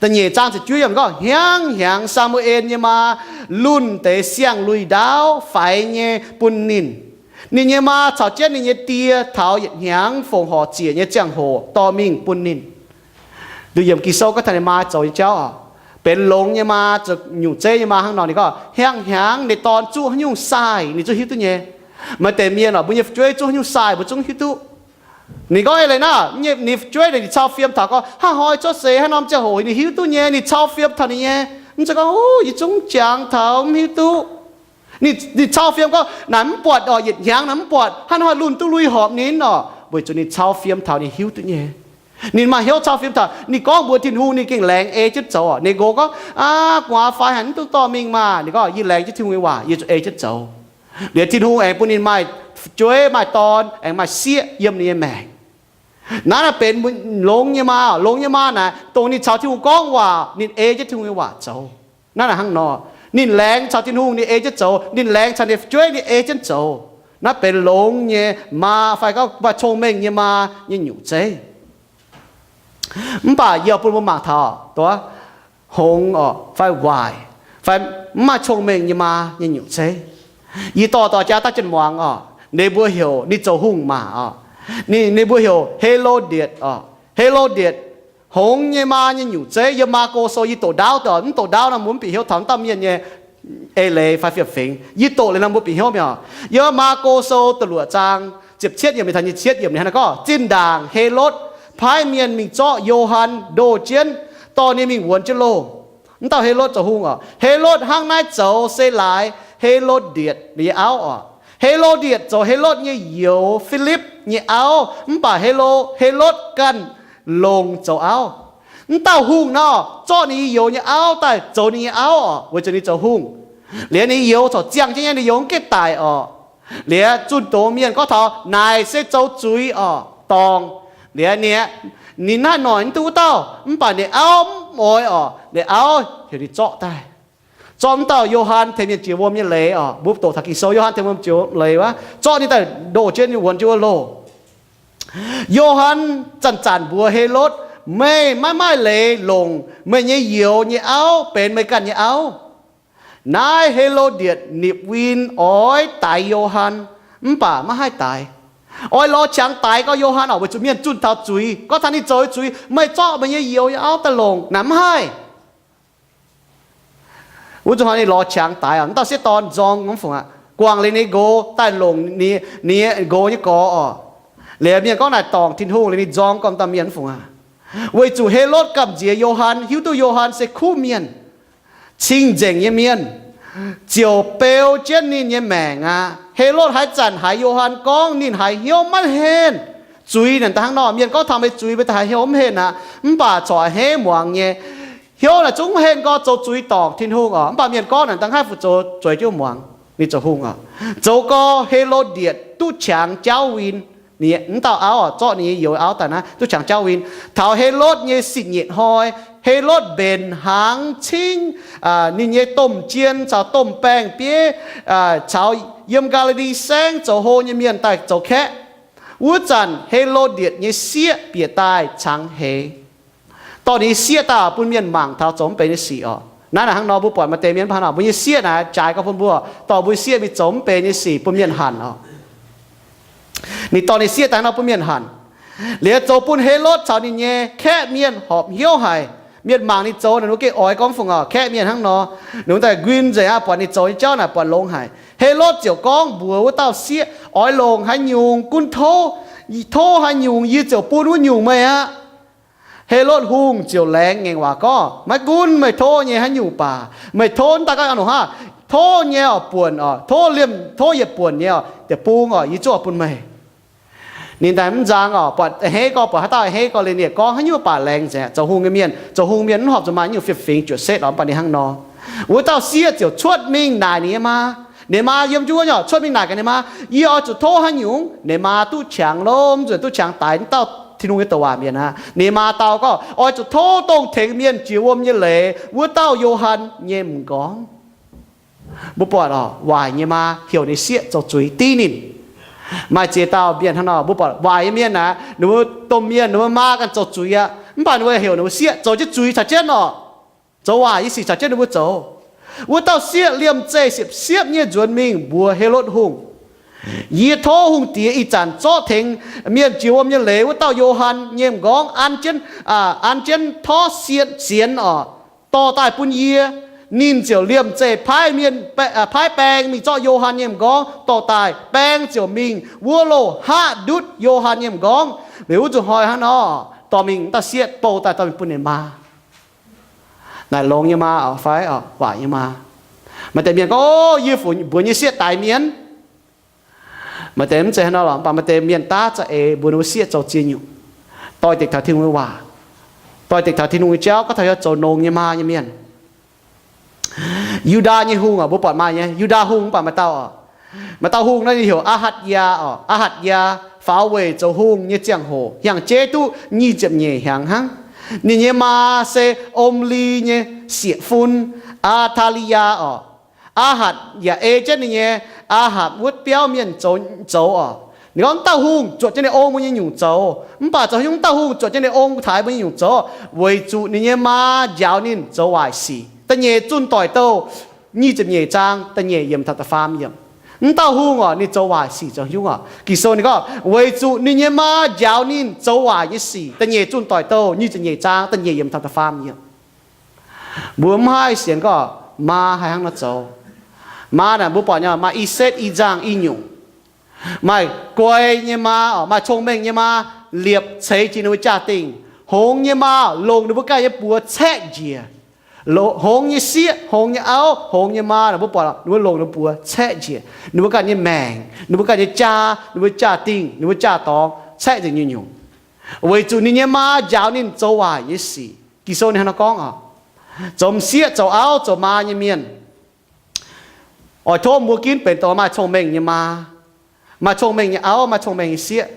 da'nyeic zaang ziepc juov yiemc gorngv, hnyangx-hnyangx Saa^mu^en nyei maa lunh deix siang-luih ndaauv faix nyei bun ninh. Ninh nyei maa caux jienv ninh nyei die taux yietc hnyangx fongc horc ziec nyei ziangh hoc dorh mingh bun ninh. Nduqc yiemc Ging-Sou gorngv taux ninh maa zoux nyei jauv oc. Benx longx nyei maa, zoux nyungc zeiv nyei maa hnangv nor. Ninh gorngv hnyangx-hnyangx ninh dorn zuqv haaix nyungc sai ninh zungv hiuv duqv nyei. Maaih deix mienh oc, mbuo nyei fu'jueiv zuqv haaix nyungc sai mbuo zungv hiuv duqv. Ninh gorngv eix leiz naaiv, ninh fu'jueiv ninh cau fiem taux gorngv, haaix hnoi cuotv seix, haaix norm ziangh hoc ninh hiuv duqv nyei. Ninh cau fiem taux ninh nyei. Mv zeiz gorngv, Yie zungv jangx taux mv hiuv duqv. Ninh cau fiem gorngv, Naaic mv buatc oc, yietc hnyangx naaic mv buatc, haaix hnoi lunh duqv lui horpc ninh oc? Weic zuqc ninh cau fiem taux ninh hiuv duqv nyei. Ninh maaih hnyouv cau fiem taux, ninh gorngv mbuox Tin-Hungh, ninh gengh laengz ei jienv zoux oc. Ninh nqox gorngv, Aav, gu'nguaaz faix haic, mv dungx dorh mingh maah. Ninh gorngv, Yie laengz jienv Tin-Hungh nyei waac, yie zuqc ei jienv zoux. Liuz Tin-Hungh aengx bun ninh maaih fu'jueiv, maaih dorn, aengx maaih sieqv yiem ninh nyei maengc. Naaiv naaic benx longx nyei maa. Longx nyei maa naaic, dongh ninh caux Tin-Hungh gorngv waac, ninh ei jienv Tin-Hungh nyei waac zoux. Naaiv naaic hnangv nor, ninh laengz caux Tin-Hungh, ninh ei jienv zoux. Ninh laengz caux ninh fu'jueiv, ninh ei jienv zoux. Naaiv benx longx nyei maa fai gorngv maaih cong-mengh nyei maa nyei nyungc zeiv. Mv baac yie bun mbuo mangc taux, dongh hngongx oc, fai waaic, fai mv maaih cong-mengh nyei maa nyei nyungc zeiv. Yie dorh doix jaax daav jienv muangx oc. Ninh mbuo heuc ninh zoux hungh maac oc. Ninh, ninh mbuo heuc Helodietc oc. Helodietc Tongx nyei maa nyei nyungc zeiv. Yiem Maako Sou yie doqc ndaauv, mv doqc ndaauv nor mbuo mv bieqc hnyouv taux mv dauh mienh nyei eix leiz fai fiem-fingx. Yie doqc liuz nor mbuo bieqc hnyouv mi'aqv. Yiem Maako Sou da'luoqc zaang ziepc cietv yiemc taux nyic cietv yiemc ninh hnangv naaiv gorngv, zinh ndaangc Helotv paaiv mienh mingh zorqv Yo^han ndoh jienv, dorh ninh mingh wuonx jienv loh. Mv dauh Helotv zoux hungh oc. Helotv hnangv naaiv zoux se laaix Helodietv nyei auv oc. Helodietv zoux Helotv nyei youz, Filipv nyei auv, mv baac Helo, Helotv ganh longc zoux auv. Mv dauh hungh nor zorqv ninh nyei youz nyei auv daaih zoux ninh nyei auv oc, weic zuqc ninh zoux hungh. Liuz ninh youz corc ziangh jienv nyei, ninh youz mv gaengh daic oc. Liuz zunh doz mienh gorngv taux naaic se zoux zuiz oc, dorngc. Liuz ninh, ninh naaiv noic mv duqv wuov dauh, mv baac ninh auv mv oix oc. Ninh auv heuc ninh zorqv daaih. Zorqv mv dauh Yo^han tengx mienh jiex wuom nyei leiz oc. Mbuo doqc taux Ging-Sou, Yo^han tengx wuom jiex leiz wuov, zorqv ninh daaih ndoh jienv wuonx jienv wuov loh. Yo^han zanc-zanc mbuox Helotv, meih maiv maaih leiz longc meih nyei youz nyei auv benx meih ganh nyei auv. Naaiv Helodietv nipc win oix daix Yo^han, mv baac maiv haih daix. Oix lorz qangx daix gau Yo^han oc, weic zuqc mienh zunh taux zuiz, gorngv taux ninh zoux zuiz, meih zorqv meih nyei youz nyei auv daaih longc naaic mv haih. Wuov zuqc hnoi ninh lorz qangx daix oc, mv dauh sieqv dorn nzorng mv fungc aqv, guangc liuz ninh nqox daaih longc ninh nyei nqox nyei gorx oc. Liuz mienh gorngv naaic dorngc Tin-Hungh, liuz ninh nzorng gorngv dauh mienh mv fungc aqv. Weic zuqc Helotv gamh nziex Yo^han, hiuv duqv Yo^han se kuv mienh, cing-nzengc nyei mienh, ziouc beu jienv ninh nyei maengc aqv. Helotv haaix zanc haiz Yo^han gorngv, ninh haiz hnyouv maiv henh. Zuiz naaic daaih hnangv nor, mienh gorngv taux meih zuiz, meih daaih haiz hnyouv mv henh aqv, mv baac corc a'hneiv muangx nyei. Hnyouv naaic zungv mv henh gorngv zoux zuiz dorngc Tin-Hungh oc, mv baac mienh gorngv naaic daaih haih fu zoux zueiz jienv muangx. Ninh zoux hungh oc. Zoux gau Helodietv duqv qangx jauv win. Ninh mv dauh auv oc, zorqv ninh nyei youz auv daaih naaiv duqv qangx jauv win. Taux Helotv nyei sipv nyeic hnoi, Helotv mbenc hnaangx cingv ninh nyei domh jien caux domh baeng-bieiv caux yiem Gaa^li^li Saengv zoux hlo nyei mienh daaih zoux kaeqv. Wuov zanc Helodietv nyei sieqv bieqc daaih cangx heix, dorh ninh nyei sieqv daaih bun mienh mangc taux zoux mv benx nyei sic oc. Naaiv naaic hnangv nor mbuo buatc maaih deix mienh mv baac hnangv nor, mbuo nyei sieqv naaic jaaix gau bun mbuo, dorh mbuo nyei sieqv mingh zoux mv benx nyei sic bun mienh hanc oc. Ninh dorh ninh sieqv daaih nor bun mienh hanc. Liuz zoux bun Helotv caux ninh nyei kaeqv mienh horpc hnyouv haic. Mienh mangc ninh zoux naaic, ninh mbuo gengh oix gorngv fungc oc, kaeqv mienh hnangv nor. Ninh mbuo daaih nquin nzengc aqv, buatc ninh zoux nyei jauv naaic buatc longx haic. Helotv ziouc gorngv mbuox wuov dauh sieqv, oix longc haaix nyungc gunv tov, tov haaix nyungc yie ziouc bun wuov nyungc meih aqv. Helotv Hungh ziouc laengz ngaengc waac gorngv, maiv gunv meih tov nyei haaix nyungc baac, meih tov daaih ganh a'hnungc hnangv, tov nyei oc, buonc oc, tov liemh tov yietc buonc nyei oc, deic-bung oc, yie zungv oix bun meih. Ninh daaih mv nzang oc, buatc a'hneiv gorx, buatc haaix dauh a'hneiv gorx liuz, ninh gorngv haaix nyungc baac laengz nzengc. Zoux hungh nyei mienh, zoux hungh mienh mv horpc zuqc maaih nyungc fiem-fingx juoqc setv oc, mv baac ninh hnangv nor. Wuov dauh sieqv ziouc cuotv mingh naaic ninh nyei maa. Ninh maa yiem jienv wuov nyungc cuotv mingh naaic gaax ninh maa, yie oix zuqc tov haaix nyungc ninh maa duqv qangx lomh nzuonx, duqv qangx daix dauh Tin-Hungh nyei douc waac mienh aqv. Ninh maa dau gorngv, oix zuqc tov dongh tengx mienh jiex wuom nyei leiz wuov dauh Yo^han nyei m'nqorngv. Mbuo buatc oc, waaic nyei maa heuc ninh sieqv zoux zuiz div ninh. Maaih ziex dauh mienh hnangv nor, mbuo buatc waaic nyei mienh aqv, ninh mbuo domh mienh, ninh mbuo maa ganh zoux zuiz aqv, mv baac ninh mbuo heuc ninh mbuo sieqv zoux jienv zuiz caux jienv oc, zoux waaic nyei sic caux jienv ninh mbuo zoux. Wuov dauh sieqv liemh zeih siepv-siepv nyei nzuonx mingh mbuox Helotv Hungh, yie tov hungh diex ih zanc zorqv tengx mienh jiex wuom nyei leiz wuov dauh Yo^han nyei m'nqorngv an jienv, an jienv torv sienx, sienx oc, dorh daaih bun yie. Ninh ziouc liemh zeih paaiv mienh, paaiv baeng mingh zorqv Yo^han nyei m'nqorngv dorh daaih. Baeng ziouc mingh wuov loh haav ndutv Yo^han nyei m'nqorngv. Liuz wuov zuqc hnoi hnangv nor, dorh mingh dauh sieqv bou daaih dorh mingh bun ninh maa. Naaic longx nyei maa oc fai oc, waaic nyei maa? Maaih deix mienh gorngv, o, yie fu mbuox nyei sieqv daix mienh. Maaih deix mv zeiz hnangv nor lorqc, mv baac maaih deix mienh daav za'eix mbuox ninh mbuo sieqv zoux ziex nyungc, doix-dekc taux Tin-Hungh nyei waac, doix-dekc taux Tin-Hungh nyei jauv, gorngv taux yaac zoux nongx nyei maa nyei mienh. Yu^ndaa nyei hungh oc, mbuo buatc maaih nyei Yu^ndaa hungh mv baac maaih dauh oc. Maaih dauh hungh naaiv ninh heuc Aa^hatc^yaa oc. Aa^hatc^yaa faaux weic zoux hungh nyei ziangh hoc hiang jeiv duqv nyic ziepc nyeic hnyangx hnangv. Ninh nyei maa se Om^li nyei sieqv-fun, Aa^taa^li^yaa oc. Aa^hatc yaac ei jienv ninh nyei Aa^hatc wuov biauv mienh zoux, zoux oc. Ninh gorngv, dauh hungh zuotc jienv ninh ong mbuo nyei nyungc zoux, mv baac zoux haaix nyungc dauh hungh zuotc jienv ninh ong taaix mbuo nyei nyungc zoux? Weic zuqc ninh nyei maa njaaux ninh zoux waaic sic. Da'nyeic zunh doic douh nyic ziepc nyeic zaang da'nyeic yiemc taux da'faam yiemc. Mv dauh hungh orqc, ninh zoux waaic sic zoux hnyungv orqc. Ging-Sou ninh gorngv, weic zuqc ninh nyei maa njaaux ninh zoux waaic nyei sic. Da'nyeic zunh doic douh nyic ziepc nyeic zaang da'nyeic yiemc taux da'faam yiemc. Mbuo mv haih sienx gorngv maa haih hnangv nor zoux. Maa naaic mbuo buatc nyei, maaih i setv i nzangh i nyungc. Maaih guai nyei maa orqc, maaih cong-mengh nyei maa, liepc ceix jiex ninh mbuo jaa-dingh. Hngongx nyei maa longc ninh mbuo ganh nyei buoz caeqv njiec. Lo-, hngongx nyei sieqv, hngongx nyei auv, hngongx nyei maa naaic mbuo buatc ninh mbuo longc ninh mbuo buoz caeqv njiec ninh mbuo ganh nyei maengc, ninh mbuo ganh nyei jaa, ninh mbuo jaa-dingh, ninh mbuo jaa-dorngx caeqv nzengc nyungc-nyungc, weic zuqc ninh nyei maa njaaux ninh zoux waaic nyei sic. Ging-Sou ninh hnangv nor gorngv orqc. Zoux m'sieqv, zoux auv, zoux maa nyei mienh, oix tov mbuo ginv benx dongh maaih cong-mengh nyei maa, maaih cong-mengh nyei auv, maaih cong-mengh nyei sieqv.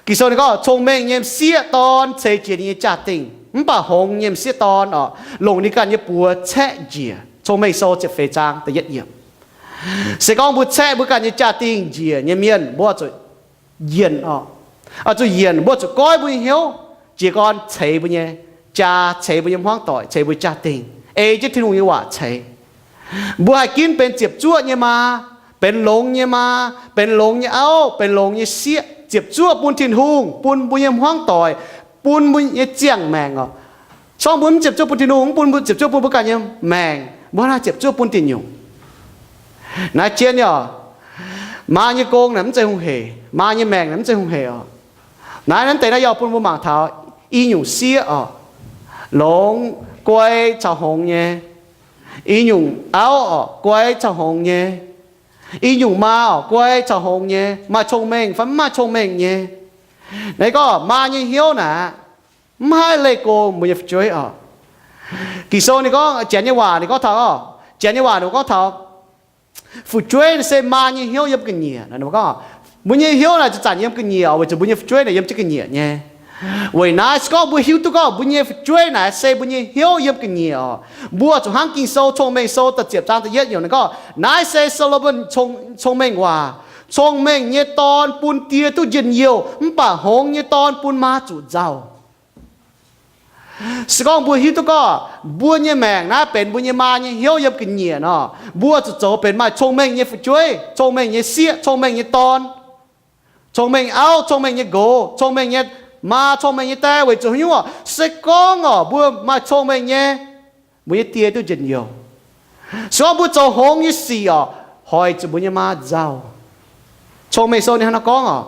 Ging-Sou ninh gorngv, cong-mengh nyei m'sieqv dorn ceix jiex ninh nyei jaa-dingh, mv baac hngongx nyei m'sieqv dorn orqc, longc ninh ganh nyei buoz caeqv njiec. Cong-Mengh Sou ziepc feix zaang da'yietv yiemc. Se gorngv mbuo caeqv mbuo ganh nyei jaa-dingh njiec nyei mienh, mbuo zuqc yienc orqc, oix zuqc yienc, mbuo zuqc goiv mbuo nyei hnyouv, jiez gorn ceix mbuo nyei jaa, ceix mbuo nyei hmuangv doic, ceix mbuo jaa-dingh, ei jienv Tin-Hungh nyei waac ceix. Mbuo haih ginv benx ziepc zuoqv nyei maa, benx longx nyei maa, benx longx nyei auv, benx longx nyei sieqv, ziepc zuoqv bun Tin-Hungh, bun mbuo nyei hmuangv doic, bun mbuo nyei ziangh maengc orqc. Se gorngv mbuo mv ziepc zuoqv bun Tin-Hungh, mv bun mbuo ziepc zuoqv bun mbuo ganh nyei maengc, mbuo hnangv ziepc zuoqv bun dinc nyungc. Naaiv jienv orqc, maa nyei gong naaic mv zeiz hungh heic, maa nyei maengc naaic mv zeiz hungh heic orqc. Naaiv, naaiv deix naaiv yaac bun mbuo mangc taux i nyungc sieqv orqc, longx, guai caux hngongx nyei. I nyungc auv orqc, guai caux hngongx nyei. I nyungc maa orqc, guai caux hngongx nyei, maaih cong-mengh fai mv maaih cong-mengh nyei. Naaiv gorngv maa nyei hnyouv naaic, mv haih leih go mbuo nyei fu'jueiv orqc. Ging-Sou ninh gorngv, Janx nyei waac ninh gorngv taux orqc, Janx nyei waac ninh gorngv taux fu'jueiv se maa nyei hnyouv yiem ga'nyiec. Ninh gorngv, mbuo nyei hnyouv naaic zanc-zanc yiem ga'nyiec orqc, weic zuqc mbuo nyei fu'jueiv naaic yiem jienv ga'nyiec nyei. Weic naaiv se gorngv mbuo hiuv duqv gorngv mbuo nyei fu'jueiv naaic se mbuo nyei hnyouv yiem ga'nyiec orqc, mbuo zuqc hnangv Ging-Sou Cong-Mengh Sou da'ziepc zaang da'yietv yiemc ninh gorngv, naaiv se Saa^lo^morn cong, cong-mengh waac, cong-mengh nyei dorn bun die duqv njien-youh, mv baac hngongx nyei dorn bun maa zuqc nzauh. Se gorngv mbuo hiuv duqv gorngv mbuo nyei maengc naaiv benx mbuo nyei maa nyei hnyouv yiem ga'nyiec nor, mbuo zuqc zoux benx maaih cong-mengh nyei fu'jueiv, cong-mengh nyei sieqv, cong-mengh nyei dorn, cong-mengh auv, cong-mengh nyei nqox, cong-mengh nyei maa, cong-mengh nyei die, weic zuqc haaix nyungc orqc, se gorngv orqc mbuo maaih cong-mengh nyei, mbuo nyei die duqv njien-youh. Se gorngv mbuo zoux hngongx nyei sic orqc, hoic zuqc mbuo nyei maa nzauh. Cong-Mengh Sou ninh hnangv naaiv gorngv orqc.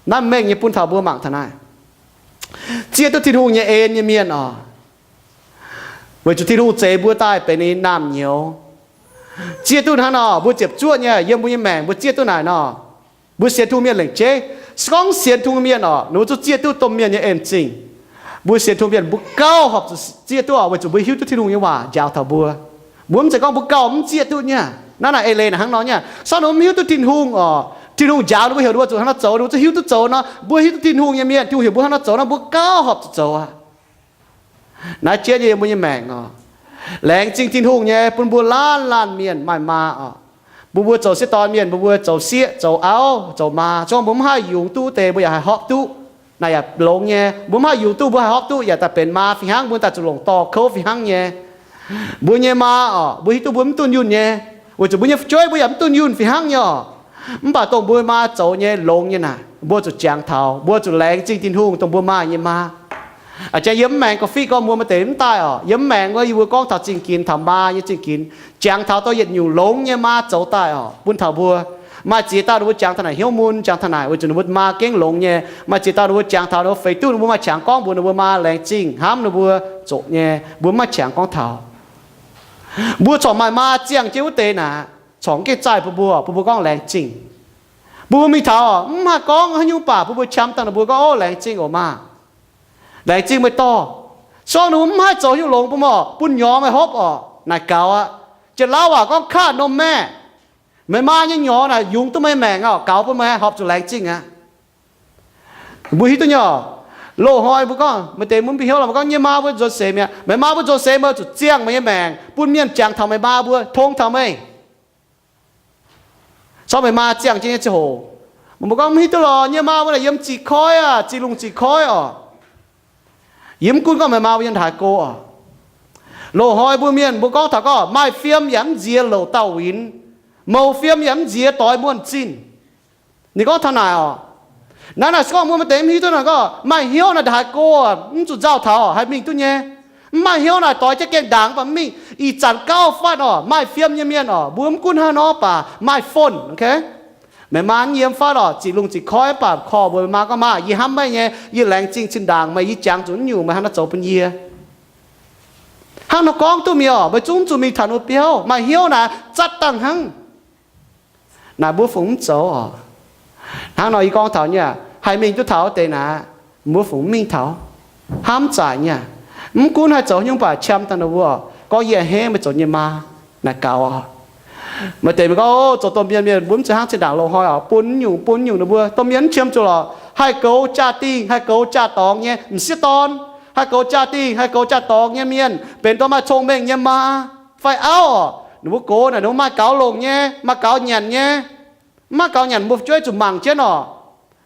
Naaiv mengh nyei bun taux mbuo mangc taux naaiv. Zieqv duqv Tin-Hungh nyei en nyei mienh orqc, weic zuqc Tin-Hungh zeix mbuo daaih benx ninh naamh nyouz. Zieqv duqv hnangv nor, mbuo ziepc zuoqv nyei, yiem mbuo nyei maengc mbuo zieqv duqv naaic nor, mbuo sienx Tin-Hungh mienh lengc jeiv. Se gorngv sienx Tin-Hungh mienh orqc, ninh mbuo zuqc zieqv duqv domh mienh nyei en-zingh. Mbuo sienx Tin-Hungh mienh mbuo gauh horpc zuqc zieqv duqv orqc, weic zuqc mbuo hiuv duqv Tin-Hungh nyei waac njaaux taux mbuo. Mbuo mv zeiz gorngv mbuo gauh mv zieqv duqv nyei. Naaiv naaic eix leiz naaic hnangv nor nyei. Se gorngv ninh mbuo mv hiuv duqv Tin-Hungh orqc, Tin-Hungh njaaux ninh mbuo heuc ninh mbuo zuqc hnangv nor zoux, ninh mbuo zuqc hiuv duqv zoux nor. Mbuo hiuv duqv Tin-Hungh nyei mienh, Tin-Hungh heuc mbuo hnangv nor zoux nor, mbuo gauh horpc zuqc zoux aqv. Naaiv jienv nyei yiem mbuo nyei maengc orqc, laengz zingh Tin-Hungh nyei bun mbuo laanh laanh mienh maaih maa orqc. Mbuo mbuo zoux sieqv dorn mienh, mbuo mbuo zoux sieqv, zoux auv, zoux maa, se gorngv mbuo mv haih yungz duqv deix, mbuo yaac haih hopv duqv. Naaic yaac longx nyei. Mbuo mv haih yungz duqv, mbuo haih hopv duqv, yaac daaih benx maa fih hnangv, mbuo daaih zuqc longc dorh kouv fih hnangv nyei. Mbuo nyei maa orqc, mbuo hiuv duqv mbuo mv dunh yunh nyei, weic zuqc mbuo nyei fu'jueiv mbuo yaac mv dunh yunh fih hnangv nyei orqc. Mv baac dongh mbuo maa zoux nyei longx nyei naaic, mbuo zuqc jangx taux, mbuo zuqc laengz zingh Tin-Hungh dongh mbuo maaih nyei maa. A'jang yiem mv maengx gorqv-fiqv gorngv mbuo maaih deix mv daaih orqc. Yiem mv maengx wuov yie mbuo gorngv taux zingh ginx, taux maa nyei zingh ginx, jangx taux dongh yietc nyungc longx nyei maa zoux daaih orqc, bun taux mbuo. Maaih ziex dauh ninh mbuo jangx taux naaic hnyouv mun, jangx taux naaic weic zuqc ninh mbuo maa gengh longx nyei. Maaih ziex dauh ninh mbuo jangx taux ninh mbuo feix duqv ninh mbuo maaih qangx gorngv mbuox ninh mbuo maa laengz zingh hnamv ninh mbuo, zoqc nyei, mbuo mv maaih qangx gorngv taux. Mbuo corc maaih maa ziangh jienv wuov deix naaic, corc gengh zaih bun mbuo, bun mbuo gorngv laengz zingh. Bun mbuo mingh taux mv haih gorngv haaix nyungc baac bun mbuo qam dangh ninh mbuo gorngv, Ov, laengz zingh oc maah! Laengz zingh meih dorh. Se gorngv ninh mbuo mv haih zoux haaix nyungc longx bun meih orqc, bun nyorx meih hopv orqc, naaic gaux aqv. Janx-Lauv waac gorngv, Kaav norm maeqv. Meih maa nyei nyorx naaic yungz duqv meih maengc orqc, gaux bun meih horpc zuqc laengz zingh aqv. Mbuo hiuv duqv nyei orqc. Loz-hnoi mbuo gorngv, maaih deix mbuo mv bieqc hnyouv lorqc, mbuo gorngv, Nyei maa mbuo nzuonx seix mi'aqv. Meih maa mbuo nzuonx seix, meih zuqc ziangh meih nyei maengc bun mienh jangx taux meih maa mbuo, tong taux meih. Corc meih maa ziangh jienv nyei ziangh hoc, mbuo gorngv, Mv hiuv duqv lorqc, nyei maa mbuo naaic yiem ziqc koiv aqv, ziqc lungh ziqc koiv orqc. Yie mv gunv gorngv meih maa mbuo yiem haaix go orqc. Loz-hnoi mbuo mienh mbuo gorngv taux gorngv, Maaih fiem yaac mv nziex louc dauh winx. mouz fiem yaac mv nziex doix muonh zinh. Ninh gorngv taux naaic oc. Naaiv naaic se gorngv mbuo maaih deix mv hiuv duqv naaic gorngv maaih hnyouv naaic ndongc haaix go mv zuqc nzauh taux haih mingh duqv nyei. Mv maaih hnyouv naaic doix jienv gengh ndaangc mv baac mv mingh. Ih zanc gauh fatv oc, maaih fiem nyei mienh oc, mbuo mv gunv hnangv nor baac maaih phone, ok? Meih maa mv yiem fatv oc, ziqc lungh ziqc koiv mv baac call mbuox meih maa gorngv, Maa, yie hnamv meih nyei, yie laengz zingh zinh ndaangc meih, yie jangx zuqc mv nyungc meih hnangv naaiv zoux bun yie. Hnangv nor gorngv duqv mi'aqv. Meih zungv zuqc mingh taux ninh mbuo biauv, maaih hnyouv naaic zatv dangh hnangv. Naaic mbuo fungc mv zoux oc. Hnangv nor yie gorngv taux nyei aqv, haih mingh duqv taux wuov deix naaic, mbuo fungc mv mingh taux. Hnamv zaaic nyei aqv. Mv gunv haih zoux haaix nyungc baac qam dangh ninh mbuo oc, gorngv, Yie a'hneiv meih zoux yie nyei maa. Naaic gaux oc. Maaih deix mienh gorngv, Ov, zoux domh mienh mienh mbuo mv zeiz hnangv zinh ndaangc loz-hnoi oc, bun nyungc bun nyungc ninh mbuo. Domh mienh mv qiemx zuqc lorqc. Haih goux jaa-dingh, haih goux jaa-dorngx nyei m'sieqv dorn, haih goux jaa-dingh, haih goux jaa-dorngx nyei mienh benx dongh maaih cong-mengh nyei maa fai auv oc. Ninh mbuo gox naaic ninh mbuo maaih gaux longc nyei, maaih gaux nyanc nyei. Mv maaih gaux nyanc mbuo fu'jueiv zuqc mangc jienv oc.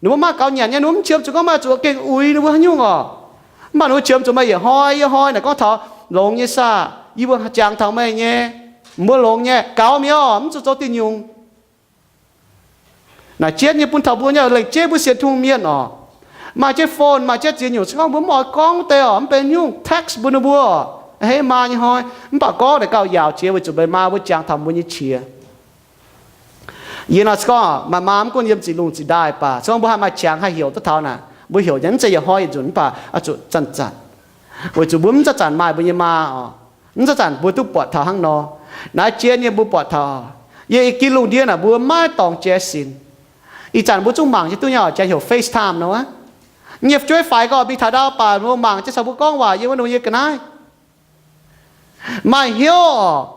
Ninh mbuo maaih gaux nyanc nyei, ninh mbuo mv qiemx zuqc gorngv meih zuqc gengh uix ninh mbuo haaix nyungc oc. Mv baac ninh mbuo qiemx zuqc meih yietc hnoi yietc hnoi naaic gorngv taux, Longx nyei saah, yie mbuo jangx taux meih nyei. Mbuo longx nyei, gaux mi'aqv oc, mv zuqc zoux diuh nyungc. Naaic jienv nyei bun taux mbuo nyei lengc jeiv mbuo sienx Tin-Hungh mienh oc, maaih jienv phone, maaih jienv ziex nyungc, se gorngv mbuo mv oix gorngv deix oc, mv benx nyungc, text mbuox ninh mbuo oc, Hei maa nyei hnoi. Mv baac gorngv naaic gauh yaauc jiex weic zuqc meih maa mbuo jangx taux mbuo nyei qiex. Yie nor se gorngv maaih maa mv gunv yiem ziqc lungh ziqc ndaaih baac se gorngv mbuo haih maaih qangx haih heuc duqv taux naaic, mbuo heuc nyei mv zeiz yietc hnoi yietc nzunc mv baac oix zuqc zanc-zanc, weic zuqc mbuo mv zanc-zanc maaih mbuo nyei maa oc. Mv zanc-zanc mbuo duqv buatc taux hnangv nor. Naaiv jien nyei mbuo buatc taux, yie i gin lungh ndiev naaic mbuo maiv dorngx jaiv sinx. Ih zanc mbuo zungv mangc jienv duqv nyei oc, janx heuc FaceTime nor wuov. Nyei fu'jueiv faix gorqv mingh taux ndau baac mbuo mangc jienv caux mbuo gorngv waac yiem wuov nor yie ga'naaiv. Maaih hnyouv oc.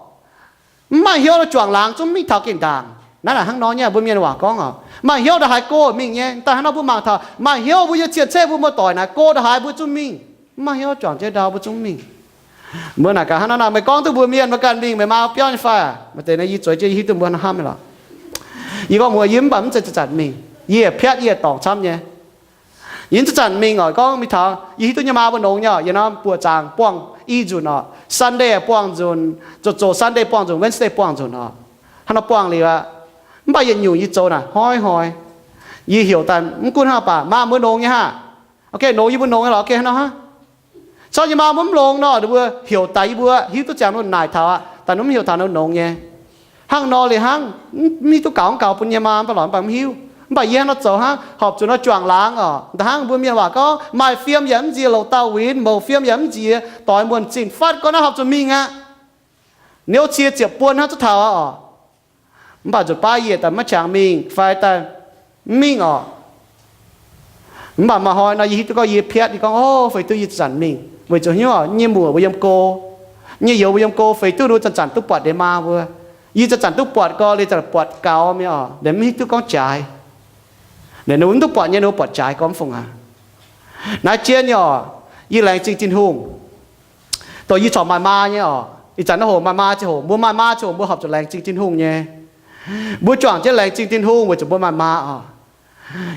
Mv maaih hnyouv nor juangc laangz zungv mingh taux gengh ndaangc. Naaiv naaic hnangv nor nyei, mbuo mienh waac gorngv oc, maaih hnyouv ndongc haaix go mingh nyei. Daaih hnangv nor mbuo mangc taux maaih hnyouv mbuo nyei cien-ceqv mbuo muoz-doic naaic go ndongc haaix mbuo zungv mingh. Mv maaih hnyouv juangc jienv ndau mbuo zungv mingh. Mbuo naaic gaax hnangv naaiv nor, meih gorngv duqv mbuo mienh mbuo ganh mingh, meih maa biauv nyei fai? Maaih deix naaiv yie zueiz jienv yie hiuv duqv mbuo hnamv nyei lorqc. Yie gorngv mbuox yie mv baac mv zeiz zanc-zanc mingh. Yie piatv yie dorngc camv nyei. Yie mv zanc-zanc mingh oc, gorngv mingh taux yie hiuv duqv nyei maa mbuo nongx nyei oc, yie nor buoqc zaangc buangh i nzunc oc, Sunday buangh nzunc, zoux zoux Sunday buangh nzunc, Wednesday buangh nzunc oc. Hnangv nor buangh liuz aqv. Mv baac yietc nyungc yie zoux naaic hnoi hnoi, yie heuc daaih mv gunv hnangv baac maa mbuo nongx nyei haah. Ok, nongx yie mbuo nongx nyei lorqc, ok hnangv nor hnangv. Corc yie maa mbuo mv longx nor, ninh mbuo heuc daaih yie mbuo hiuv duqv ziangx ninh naaic taux aqv, daaih ninh mv heuc taux ninh nongx nyei. Hnangv nor liuz hnangv, mv hiuv duqv gaux mv gaux bun nyei maa mv baac lorqc, mv baac mv hiuv. Mv baac yie hnangv nor zoux hnangv, horpc zuqc nor juangc laangz oc. Da'hnangv mbuo mienh waac gorngv, maaih fiem yaac mv nziex louc dauh winx, mouz fiem yaac mv nziex doix muonh zinh fatv, gorngv naaiv horpc zuqc mingh aqv. Niouv cie ziepc buon hnangv zuqc taux aqv oc. Mv baac nzunc baav yie daaih maiv qangx mingh fai daaih mv mingh oc. Mv baac maaih hnoi nor yie hiuv duqv gorngv yie piatv, yie gorngv, O, feix duqv yie zanc mingh weic zuqc hnyouv nyei muoc mbuo yiem go, nyei youz mbuo yiem go, feix duqv ninh mbuo zanc-zanc duqv buatc ndeic maa mbuo. Yie zanc-zanc duqv buatc gorx, liuz zanc buatc gaux mi'aqv oc, liuz mv hiuv duqv gorngv jaaix. Liuz ninh mbuo mv duqv buatc nyei, ninh mbuo buatc jaaix gormx fungc aqv. Naaiv jien nyei oc, yie laengz zingh Tin-Hungh. Dongh yie corc maaih maa nyei oc. Ih zanc naaiv hoc maaih maa ziangh hoc, mbuo maaih maa ziangh hoc mbuo horpc zuqc laengz zingh Tin-Hungh nyei. Mbuo juangc jienv laengz zingh Tin-Hungh weic zuqc mbuo maaih maa oc.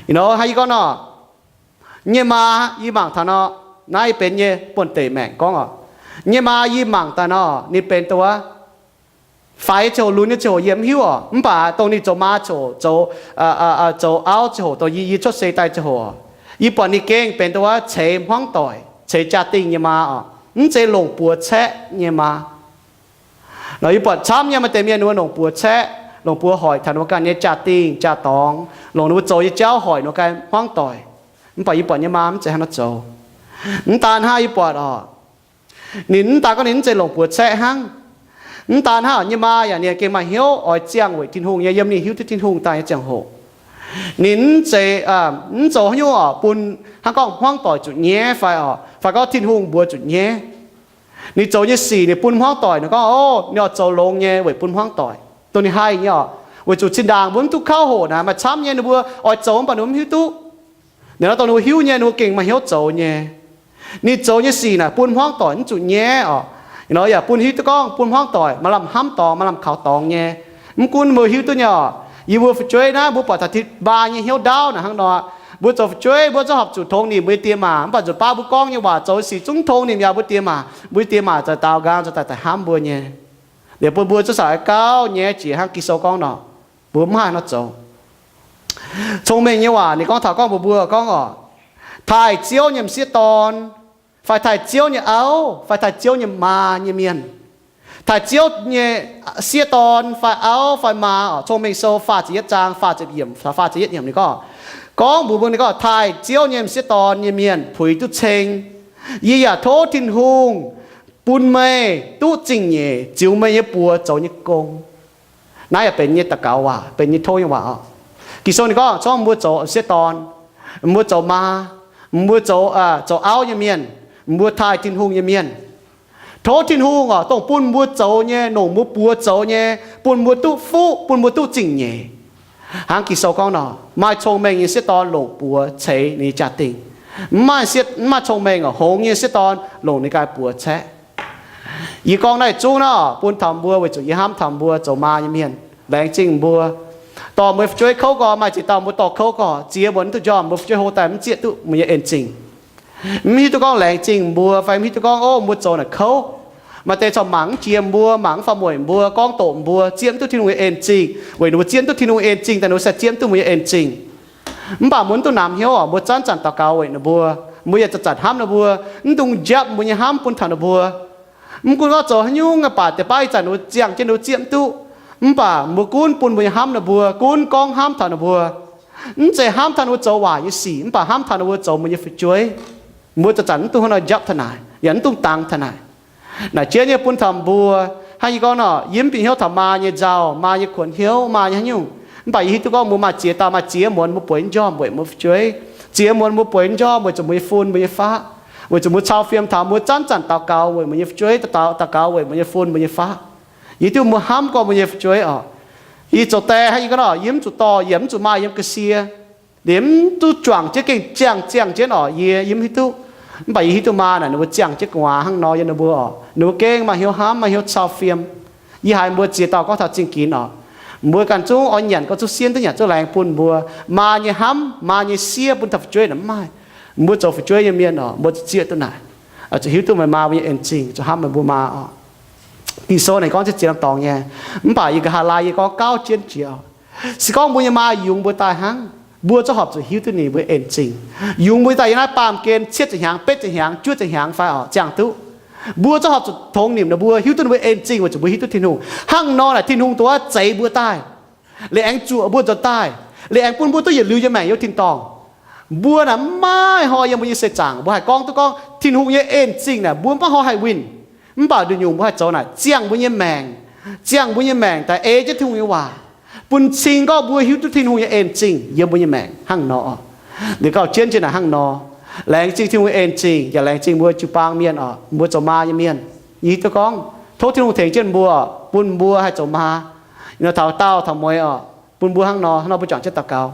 Ih nor hnangv yie gorngv nor, nyei maa yie mangc taux nor, naaiv yie benx nyei buonv-deic maengc gorngv oc, nyei maa yie mangc daaih nor ninh benx dongh wuov, faix ziangh hoc lunx nyei ziangh hoc yie mv hiuv oc. Mv baac dongh ninh zoux maa ziangh hoc, zoux, zoux auv ziangh hoc, dongh yie, yie cuotv seix daaih ziangh hoc, yie buatc ninh gengh benx dongh wuov ceix hmuangv doic, ceix jaa-dingh nyei maa oc. Mv zeiz longc buoz caeqv nyei maa. Nor yie buatc camv nyei maaih deix mienh ninh mbuo longc buoz caeqv, longc buoz hoic taux ninh mbuo ganh nyei jaa-dingh jaa-dorngx, longc ninh mbuo zoux nyei jauv hoic ninh mbuo ganh hmuangv doic. Mv baac yie buatc nyei maa mv zeiz hnangv nor zoux. Mv daan hnangv, yie buatc oc, ninh mv daan gorngv ninh mv zeiz longc buoz caeqv hnangv. Mv daan hnangv, nyei maa yaac ninh gengh maaih hnyouv oix ziangh weic Tin-Hungh nyei, yiem ninh hiuv duqv Tin-Hungh daaih nyei ziangh hoc. Ninh mv zeiz, mv zoux haaix nyungc oc bun, hnangv gorngv hmuangv doic zuqc nyaiv fai oc, fai gorngv Tin-Hungh mbuox zuqc nyaiv. Ninh zoux nyei sic ninh bun hmuangv doic, ninh gorngv, O, ninh oix zoux longx nyei weic bun hmuangv doic, dongh ninh haih nyei oc. Weic zuqc zinh ndaangc mbuo mv duqv kauv hoqc naaic maaih camv nyei ninh mbuo oix zoux mv baac ninh mbuo mv hiuv duqv. Ninh nor dongh ninh mbuo hiuv nyei ninh mbuo gengh maaih hnyouv zoux nyei. Ninh zoux nyei sic naaic bun hmuangv doic mv zuqc nyaiv oc. Nor yaac bun hiuv duqv gorngv bun hmuangv doic maaih lamh hnamv dorngx, maaih lamh kaux dorngx nyei. Mv gunv mbuo hiuv duqv nyei oc, yie mbuo fu'jueiv naaiv mbuo buatc taux maa nyei hnyouv ndaauv naaic hnangv nor, mbuo zoux fu'jueiv mbuo zungv horpc zuqc tongx nimc mbuo nyei die maac. Mv baac nzunc baav mbuo gorngv nyei waac, zoux sic zungv tongx nimc yaac mbuo die maac. Mbuo die maac za'gengh daaux nqaang, za'gengh daaih hnamv mbuo nyei. Liuz bun mbuo zuqc saauc gauh nyaiv jiex hnangv Ging-Sou gorngv nor, mbuo mv haih nor zoux. Cong-mengh nyei waac ninh gorngv taux gorngv mbuox mbuo gorngv oc, taaih Ziouv nyei m'sieqv dorn, fai taaih Ziouv nyei auv, fai taaih Ziouv nyei maa nyei mienh, taaih Ziouv nyei sieqv dorn fai auv fai maa oc. Cong-Mengh Sou faah ziepc yietv zaang faah ziepc yiemc, faah ziepc yietv yiemc ninh gorngv, gorngv mbuox mbuo ninh gorngv, taaih Ziouv nyei m'sieqv dorn nyei mienh puix duqv ceng. Yie yaac tov Tin-Hungh bun meih duqv zingh nyeic ziux meih nyei buoz zoux nyei gong. Naaiv yaac benx nyei daux gaux waac, benx nyei tov nyei waac oc. Ging-Sou ninh gorngv corc mbuo zoux sieqv dorn, mbuo zoux maa, mbuo zoux, zoux auv nyei mienh, mbuo taaih Tin-Hungh nyei mienh. Tov Tin-Hungh oc, dongh bun mbuo zoux nyei, longc mbuo buoz zoux nyei, bun mbuo duqv fuqv, bun mbuo duqv zingh nyeic. Hnangv Ging-Sou gorngv nor, maaih cong-mengh nyei sieqv dorn longc buoz ceix ninh nyei jaa-dingh. Mv maaih, mv maaih cong-mengh oc, hngongx nyei sieqv dorn longc ninh ganh buoz caeqv. Yie gorngv naaiv zungv nor bun taux mbuo weic zuqc yie hnamv taux mbuo zoux maa nyei mienh. Laengz zingh mbuo. Dorh mbuo nyei fu'jueiv kouv gorx, maaih ziex dauh mbuo dorh kouv gorx, ziex muonz mv duqv njormh, mbuo fu'jueiv hlo daaih mv zieqv duqv mbuo nyei en zingh. Mv hiuv duqv gorngv laengz zingh mbuo fai mv hiuv duqv gorngv, o, mbuo zoux naaic kouv. Maaih deix corc mangc mv jiex mbuo, mangc mv faaux mueic mbuo, gorngv doqc mbuo, zieqv mv duqv Tin-Hungh nyei en zingh. Weic ninh mbuo zieqv mv duqv Tin-Hungh en zingh daaih, ninh mbuo se zieqv mv duqv mbuo nyei en zingh. Mv baac mbuo mv dungx namx hnyouv oc. Mbuo zanc-zanc daux gaux weic ninh mbuo. Mbuo yaac zanc-zanc hnamv ninh mbuo, mv dungx njapv mbuo nyei hnamv bun taux ninh mbuo. Mv gunv gorngv zoux haaix nyungc nyei baac, deix baav ih zanc ninh mbuo ziangh jienv ninh mbuo zieqv mv duqv. Mv baac mbuo gunv bun mbuo nyei hnamv ninh mbuo, gunv gorngv hnamv taux ninh mbuo. Mv zeiz hnamv taux ninh mbuo zoux waaic nyei sic, mv baac hnamv taux ninh mbuo zoux mbuo nyei fu'jueiv. Mbuo zanc-zanc mv dungx hnangv nor njapv taux naaic, yaac mv dungx dangx taux naaic. Naaic jienv nyei bun taux mbuo, hnangv yie gorngv nor, yie mv bieqc hnyouv taux maa nyei nzauh, maa nyei kuonx hnyouv, maa nyei haaix nyungc. Mv baac yie hiuv duqv gorngv mbuo maaih ziex dauh, maaih ziex muonz mbuo bueix njormh weic mbuo fu'jueiv. Ziex muonz mbuo bueix njormh weic zuqc mbuo nyei fun, mbuo nyei faqv, weic zuqc mbuo cau fiem taux mbuo zanc-zanc daux gaux weic mbuo nyei fu'jueiv, daux, daux gaux weic mbuo nyei fun, mbuo nyei faqv. Yie hiuv duqv mbuo hnamv gorngv mbuo nyei fu'jueiv oc. Yie zoux die hnangv yie gorngv nor, yie mv zuqc dorh, yie mv zuqc maaih yiem ga'sie. Liemh mv duqv juangc jienv gengh ziangh ziangh jienv oc, yie, yie mv hiuv duqv. Mv baac yie hiuv duqv maa naaic ninh mbuo ziangh jienv gu'nguaaz hnangv nor yiem ninh mbuo oc. Ninh mbuo gengh maaih hnyouv hnamv, maaih hnyouv cau fiem. Yie haiz mbuo ziex dauh gorngv taux zingh ginx oc, mbuo ganh zungv oix nyanc gorngv zuqc sienx duqv nyanc zuqc laengz bun mbuo. Maa nyei hnamv, maa nyei siev bun taux fu'jueiv naaic mv maaih. Mbuo zoux fu'jueiv nyei mienh oc, mbuo zieqv duqv naaic, zuqc hiuv duqv meih maa mbuo nyei en zingh, zuqc hnamv meih mbuo maa oc. Ging-Sou naaic gorngv ziex ziex norm dorngx nyei. Mv baac yie nqa'haav laai yie gorngv gauh jienv jiex oc. Se gorngv mbuo nyei maa yungz mbuo daaih hnangv, mbuo zungv horpc zuqc hiuv duqv ninh mbuo en zingh. Yungz mbuo daaih yiem naaiv baamh gen cietv ziepc hnyangx, betv ziepc hnyangx, juov ziepc hnyangx fai oc, ziangh duqv, mbuo zungv horpc zuqc tongx nimc ninh mbuo, hiuv duqv ninh mbuo en zingh weic zuqc mbuo hiuv duqv Tin-Hungh. Hnangv nor naaic Tin-Hungh dongh wuov zeix mbuo daaih, liuz aengx zuoqc mbuo nzuonx daaih, liuz aengx bun mbuo duqv yietc liuz nyei maengc yiem tin-dorngh. Mbuo naaic mv maaih hnoi yiem mbuo nyei seix zaangc mbuo haih gorngv duqv gorngv Tin-Hungh nyei en zingh naaic mbuo mv baac hnoi haih winh. Mv baac nduqc nyungc mbuo haih zoux naaic ziangh mbuo nyei maengc, ziangh mbuo nyei maengc daaih ei jienv Tin-Hungh nyei waac, bun cing gorngv mbuo hiuv duqv Tin-Hungh nyei en zingh yiem mbuo nyei maengc hnangv nor. Liuz gauh jienv jienv naaic hnangv nor. Laengz zingh Tin-Hungh nyei en zingh yaac laengz zingh mbuo jiu-baang mienh oc, mbuo zoux maa nyei mienh. Yie hiuv duqv gorngv tov Tin-Hungh tengx jienv mbuo, bun mbuo haih zoux maa. Nor taux daauh taux mueiz oc, bun mbuo hnangv nor, hnangv nor mbuo juangc jienv daux gaux.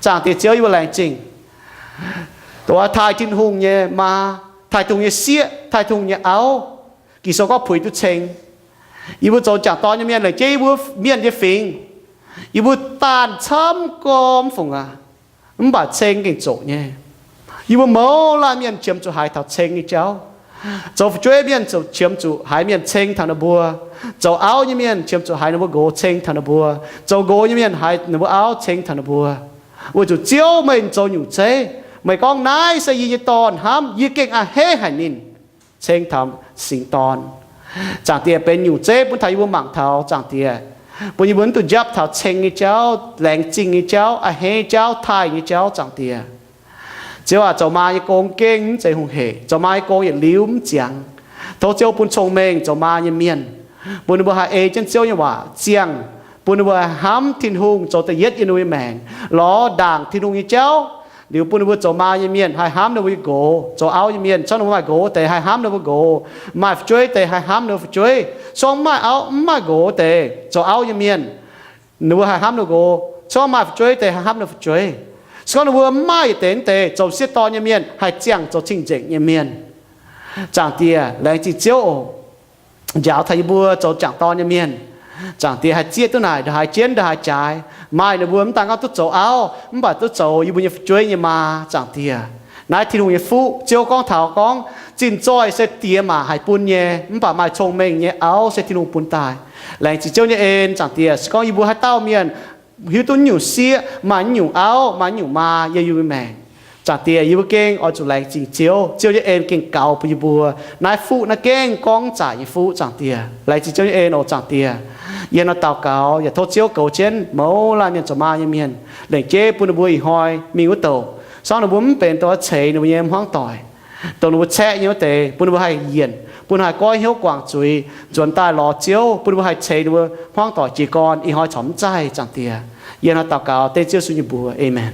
Zaangc Diex Ziouv, yie mbuo laengz zingh dongh taaih Tin-Hungh nyei maa, taaih Tin-Hungh nyei sieqv, taaih Tin-Hungh nyei auv. Ging-Sou gorngv puix duqv ceng. Yie mbuo zoux jangc dorn nyei mienh, laengz jienv yie mbuo mienh nyei fingx, yie mbuo daanh camv gormx fungc aac, mv baac ceng gengh zoqc nyei. Yie mbuo mouz laanh mienh qiemx zuqc haiz taux ceng nyei jauv. Zoux fu'jueiv mienh qiemx zuqc haiz mienh ceng taux ninh mbuo. Zoux auv nyei mienh qiemx zuqc haiz ninh mbuo nqox ceng taux ninh mbuo. Zoux nqox nyei mienh haiz ninh mbuo auv ceng taux ninh mbuo. Weic zuqc Ziouv meih zoux nyungc zeiv, meih gorngv, naaiv se yie nyei dorn hnamv, yie gengh a'hneiv haic ninh. Ceng taux singx dorn. Zaangc Diex, benx nyungc zeiv bun taux yie mbuo mangc taux, Zaangc Diex, bun yie mbuo mv dungx njapv taux ceng nyei jauv, laengz zingh nyei jauv, a'hneiv jauv, taaih nyei jauv, Zaangc Diex. Ziouv aac, zoux maa nyei gong gengh mv zeiz hungh hec. Zoux maa nyei gong yietc liuz mv ziangx. Tov Ziouv bun cong-mengh zoux maa nyei mienh, bun ninh mbuo haih ei jienv Ziouv nyei waac ziangh, bun ninh mbuo haih hnamv Tin-Hungh zoux da'yietv yiem ninh mbuo nyei maengc, lorz ndaangc Tin-Hungh nyei jauv. Liuz bun ninh mbuo zoux maa nyei mienh haih hnamv ninh mbuo nyei nqox. Zoux auv nyei mienh, se gorngv ninh mbuo maaih nqox deix, haih hnamv ninh mbuo nqox. Maaih fu'jueiv deix, haih hnamv ninh mbuo fu'jueiv. Se gorngv mv maaih auv, mv maaih nqox deix, zoux auv nyei mienh, ninh mbuo haih hnamv ninh nqox. Se gorngv maaih fu'jueiv deix, haih hnamv ninh fu'jueiv. Se gorngv ninh mbuo mv maaih yietc deix deix, zoux sieqv dorn nyei mienh haih ziangh zoux cing-nzengc nyei mienh. Zaangc Diex, laengz zingh Ziouv oc. Njaaux taux yie mbuo zoux jangc dorn nyei mienh, Zaangc Diex, haih zieqv duqv naaic ndongc haaix jienv ndongc haaix jaaix. Maaih ninh mbuo mv daan gorngv duqv zoux auv, mv baac duqv zoux yie mbuo nyei fu'jueiv nyei maa, Zaangc Diex. Naaiv Tin-Hungh nyei fuqv. Ziouv gorngv taux gorngv Zinh zoih se diex maac haih bun nyei, mv baac maaih cong-mengh nyei auv se Tin-Hungh bun daaih. Laengz zingh Ziouv nyei en, Zaangc Diex. Se gorngv yie mbuo haaix dauh mienh hiuv duqv nyungc sieqv, maaih nyungc auv, maaih nyungc maa yiem yie mbuo maengc, Zaangc Diex, yie mbuo gengh oix zuqc laengz zingh Ziouv. Ziouv nyei en gengh gaux bun yie mbuo. Naaiv fuqv naaiv gengh gorngv mv zaqc nyei fuqv, Zaangc Diex. Laengz zingh Ziouv nyei en oc, Zaangc Diex. Yie nor daux gaux yaac tov Ziouv goux jienv mouz laanh mienh zoux maa nyei mienh, lengc jeiv bun ninh mbuo ih hnoi mingh wuov douc, se gorngv ninh mbuo mv benx dongh ceix ninh mbuo nyei hmuangv doic, dongh ninh mbuo caeqv nyei wuov deix, bun ninh mbuo haih yienc, bun ninh haih goiv hnyouv guangc zuiz, nzuonx daaih lorz Ziouv, bun ninh mbuo haih ceix ninh mbuo hmuangv doic jiez gorn ih hnoi corc mv zaih, Zaangc Diex. Yie nor daux gaux dengv Ziouv Yesu nyei mbuox. Aamen.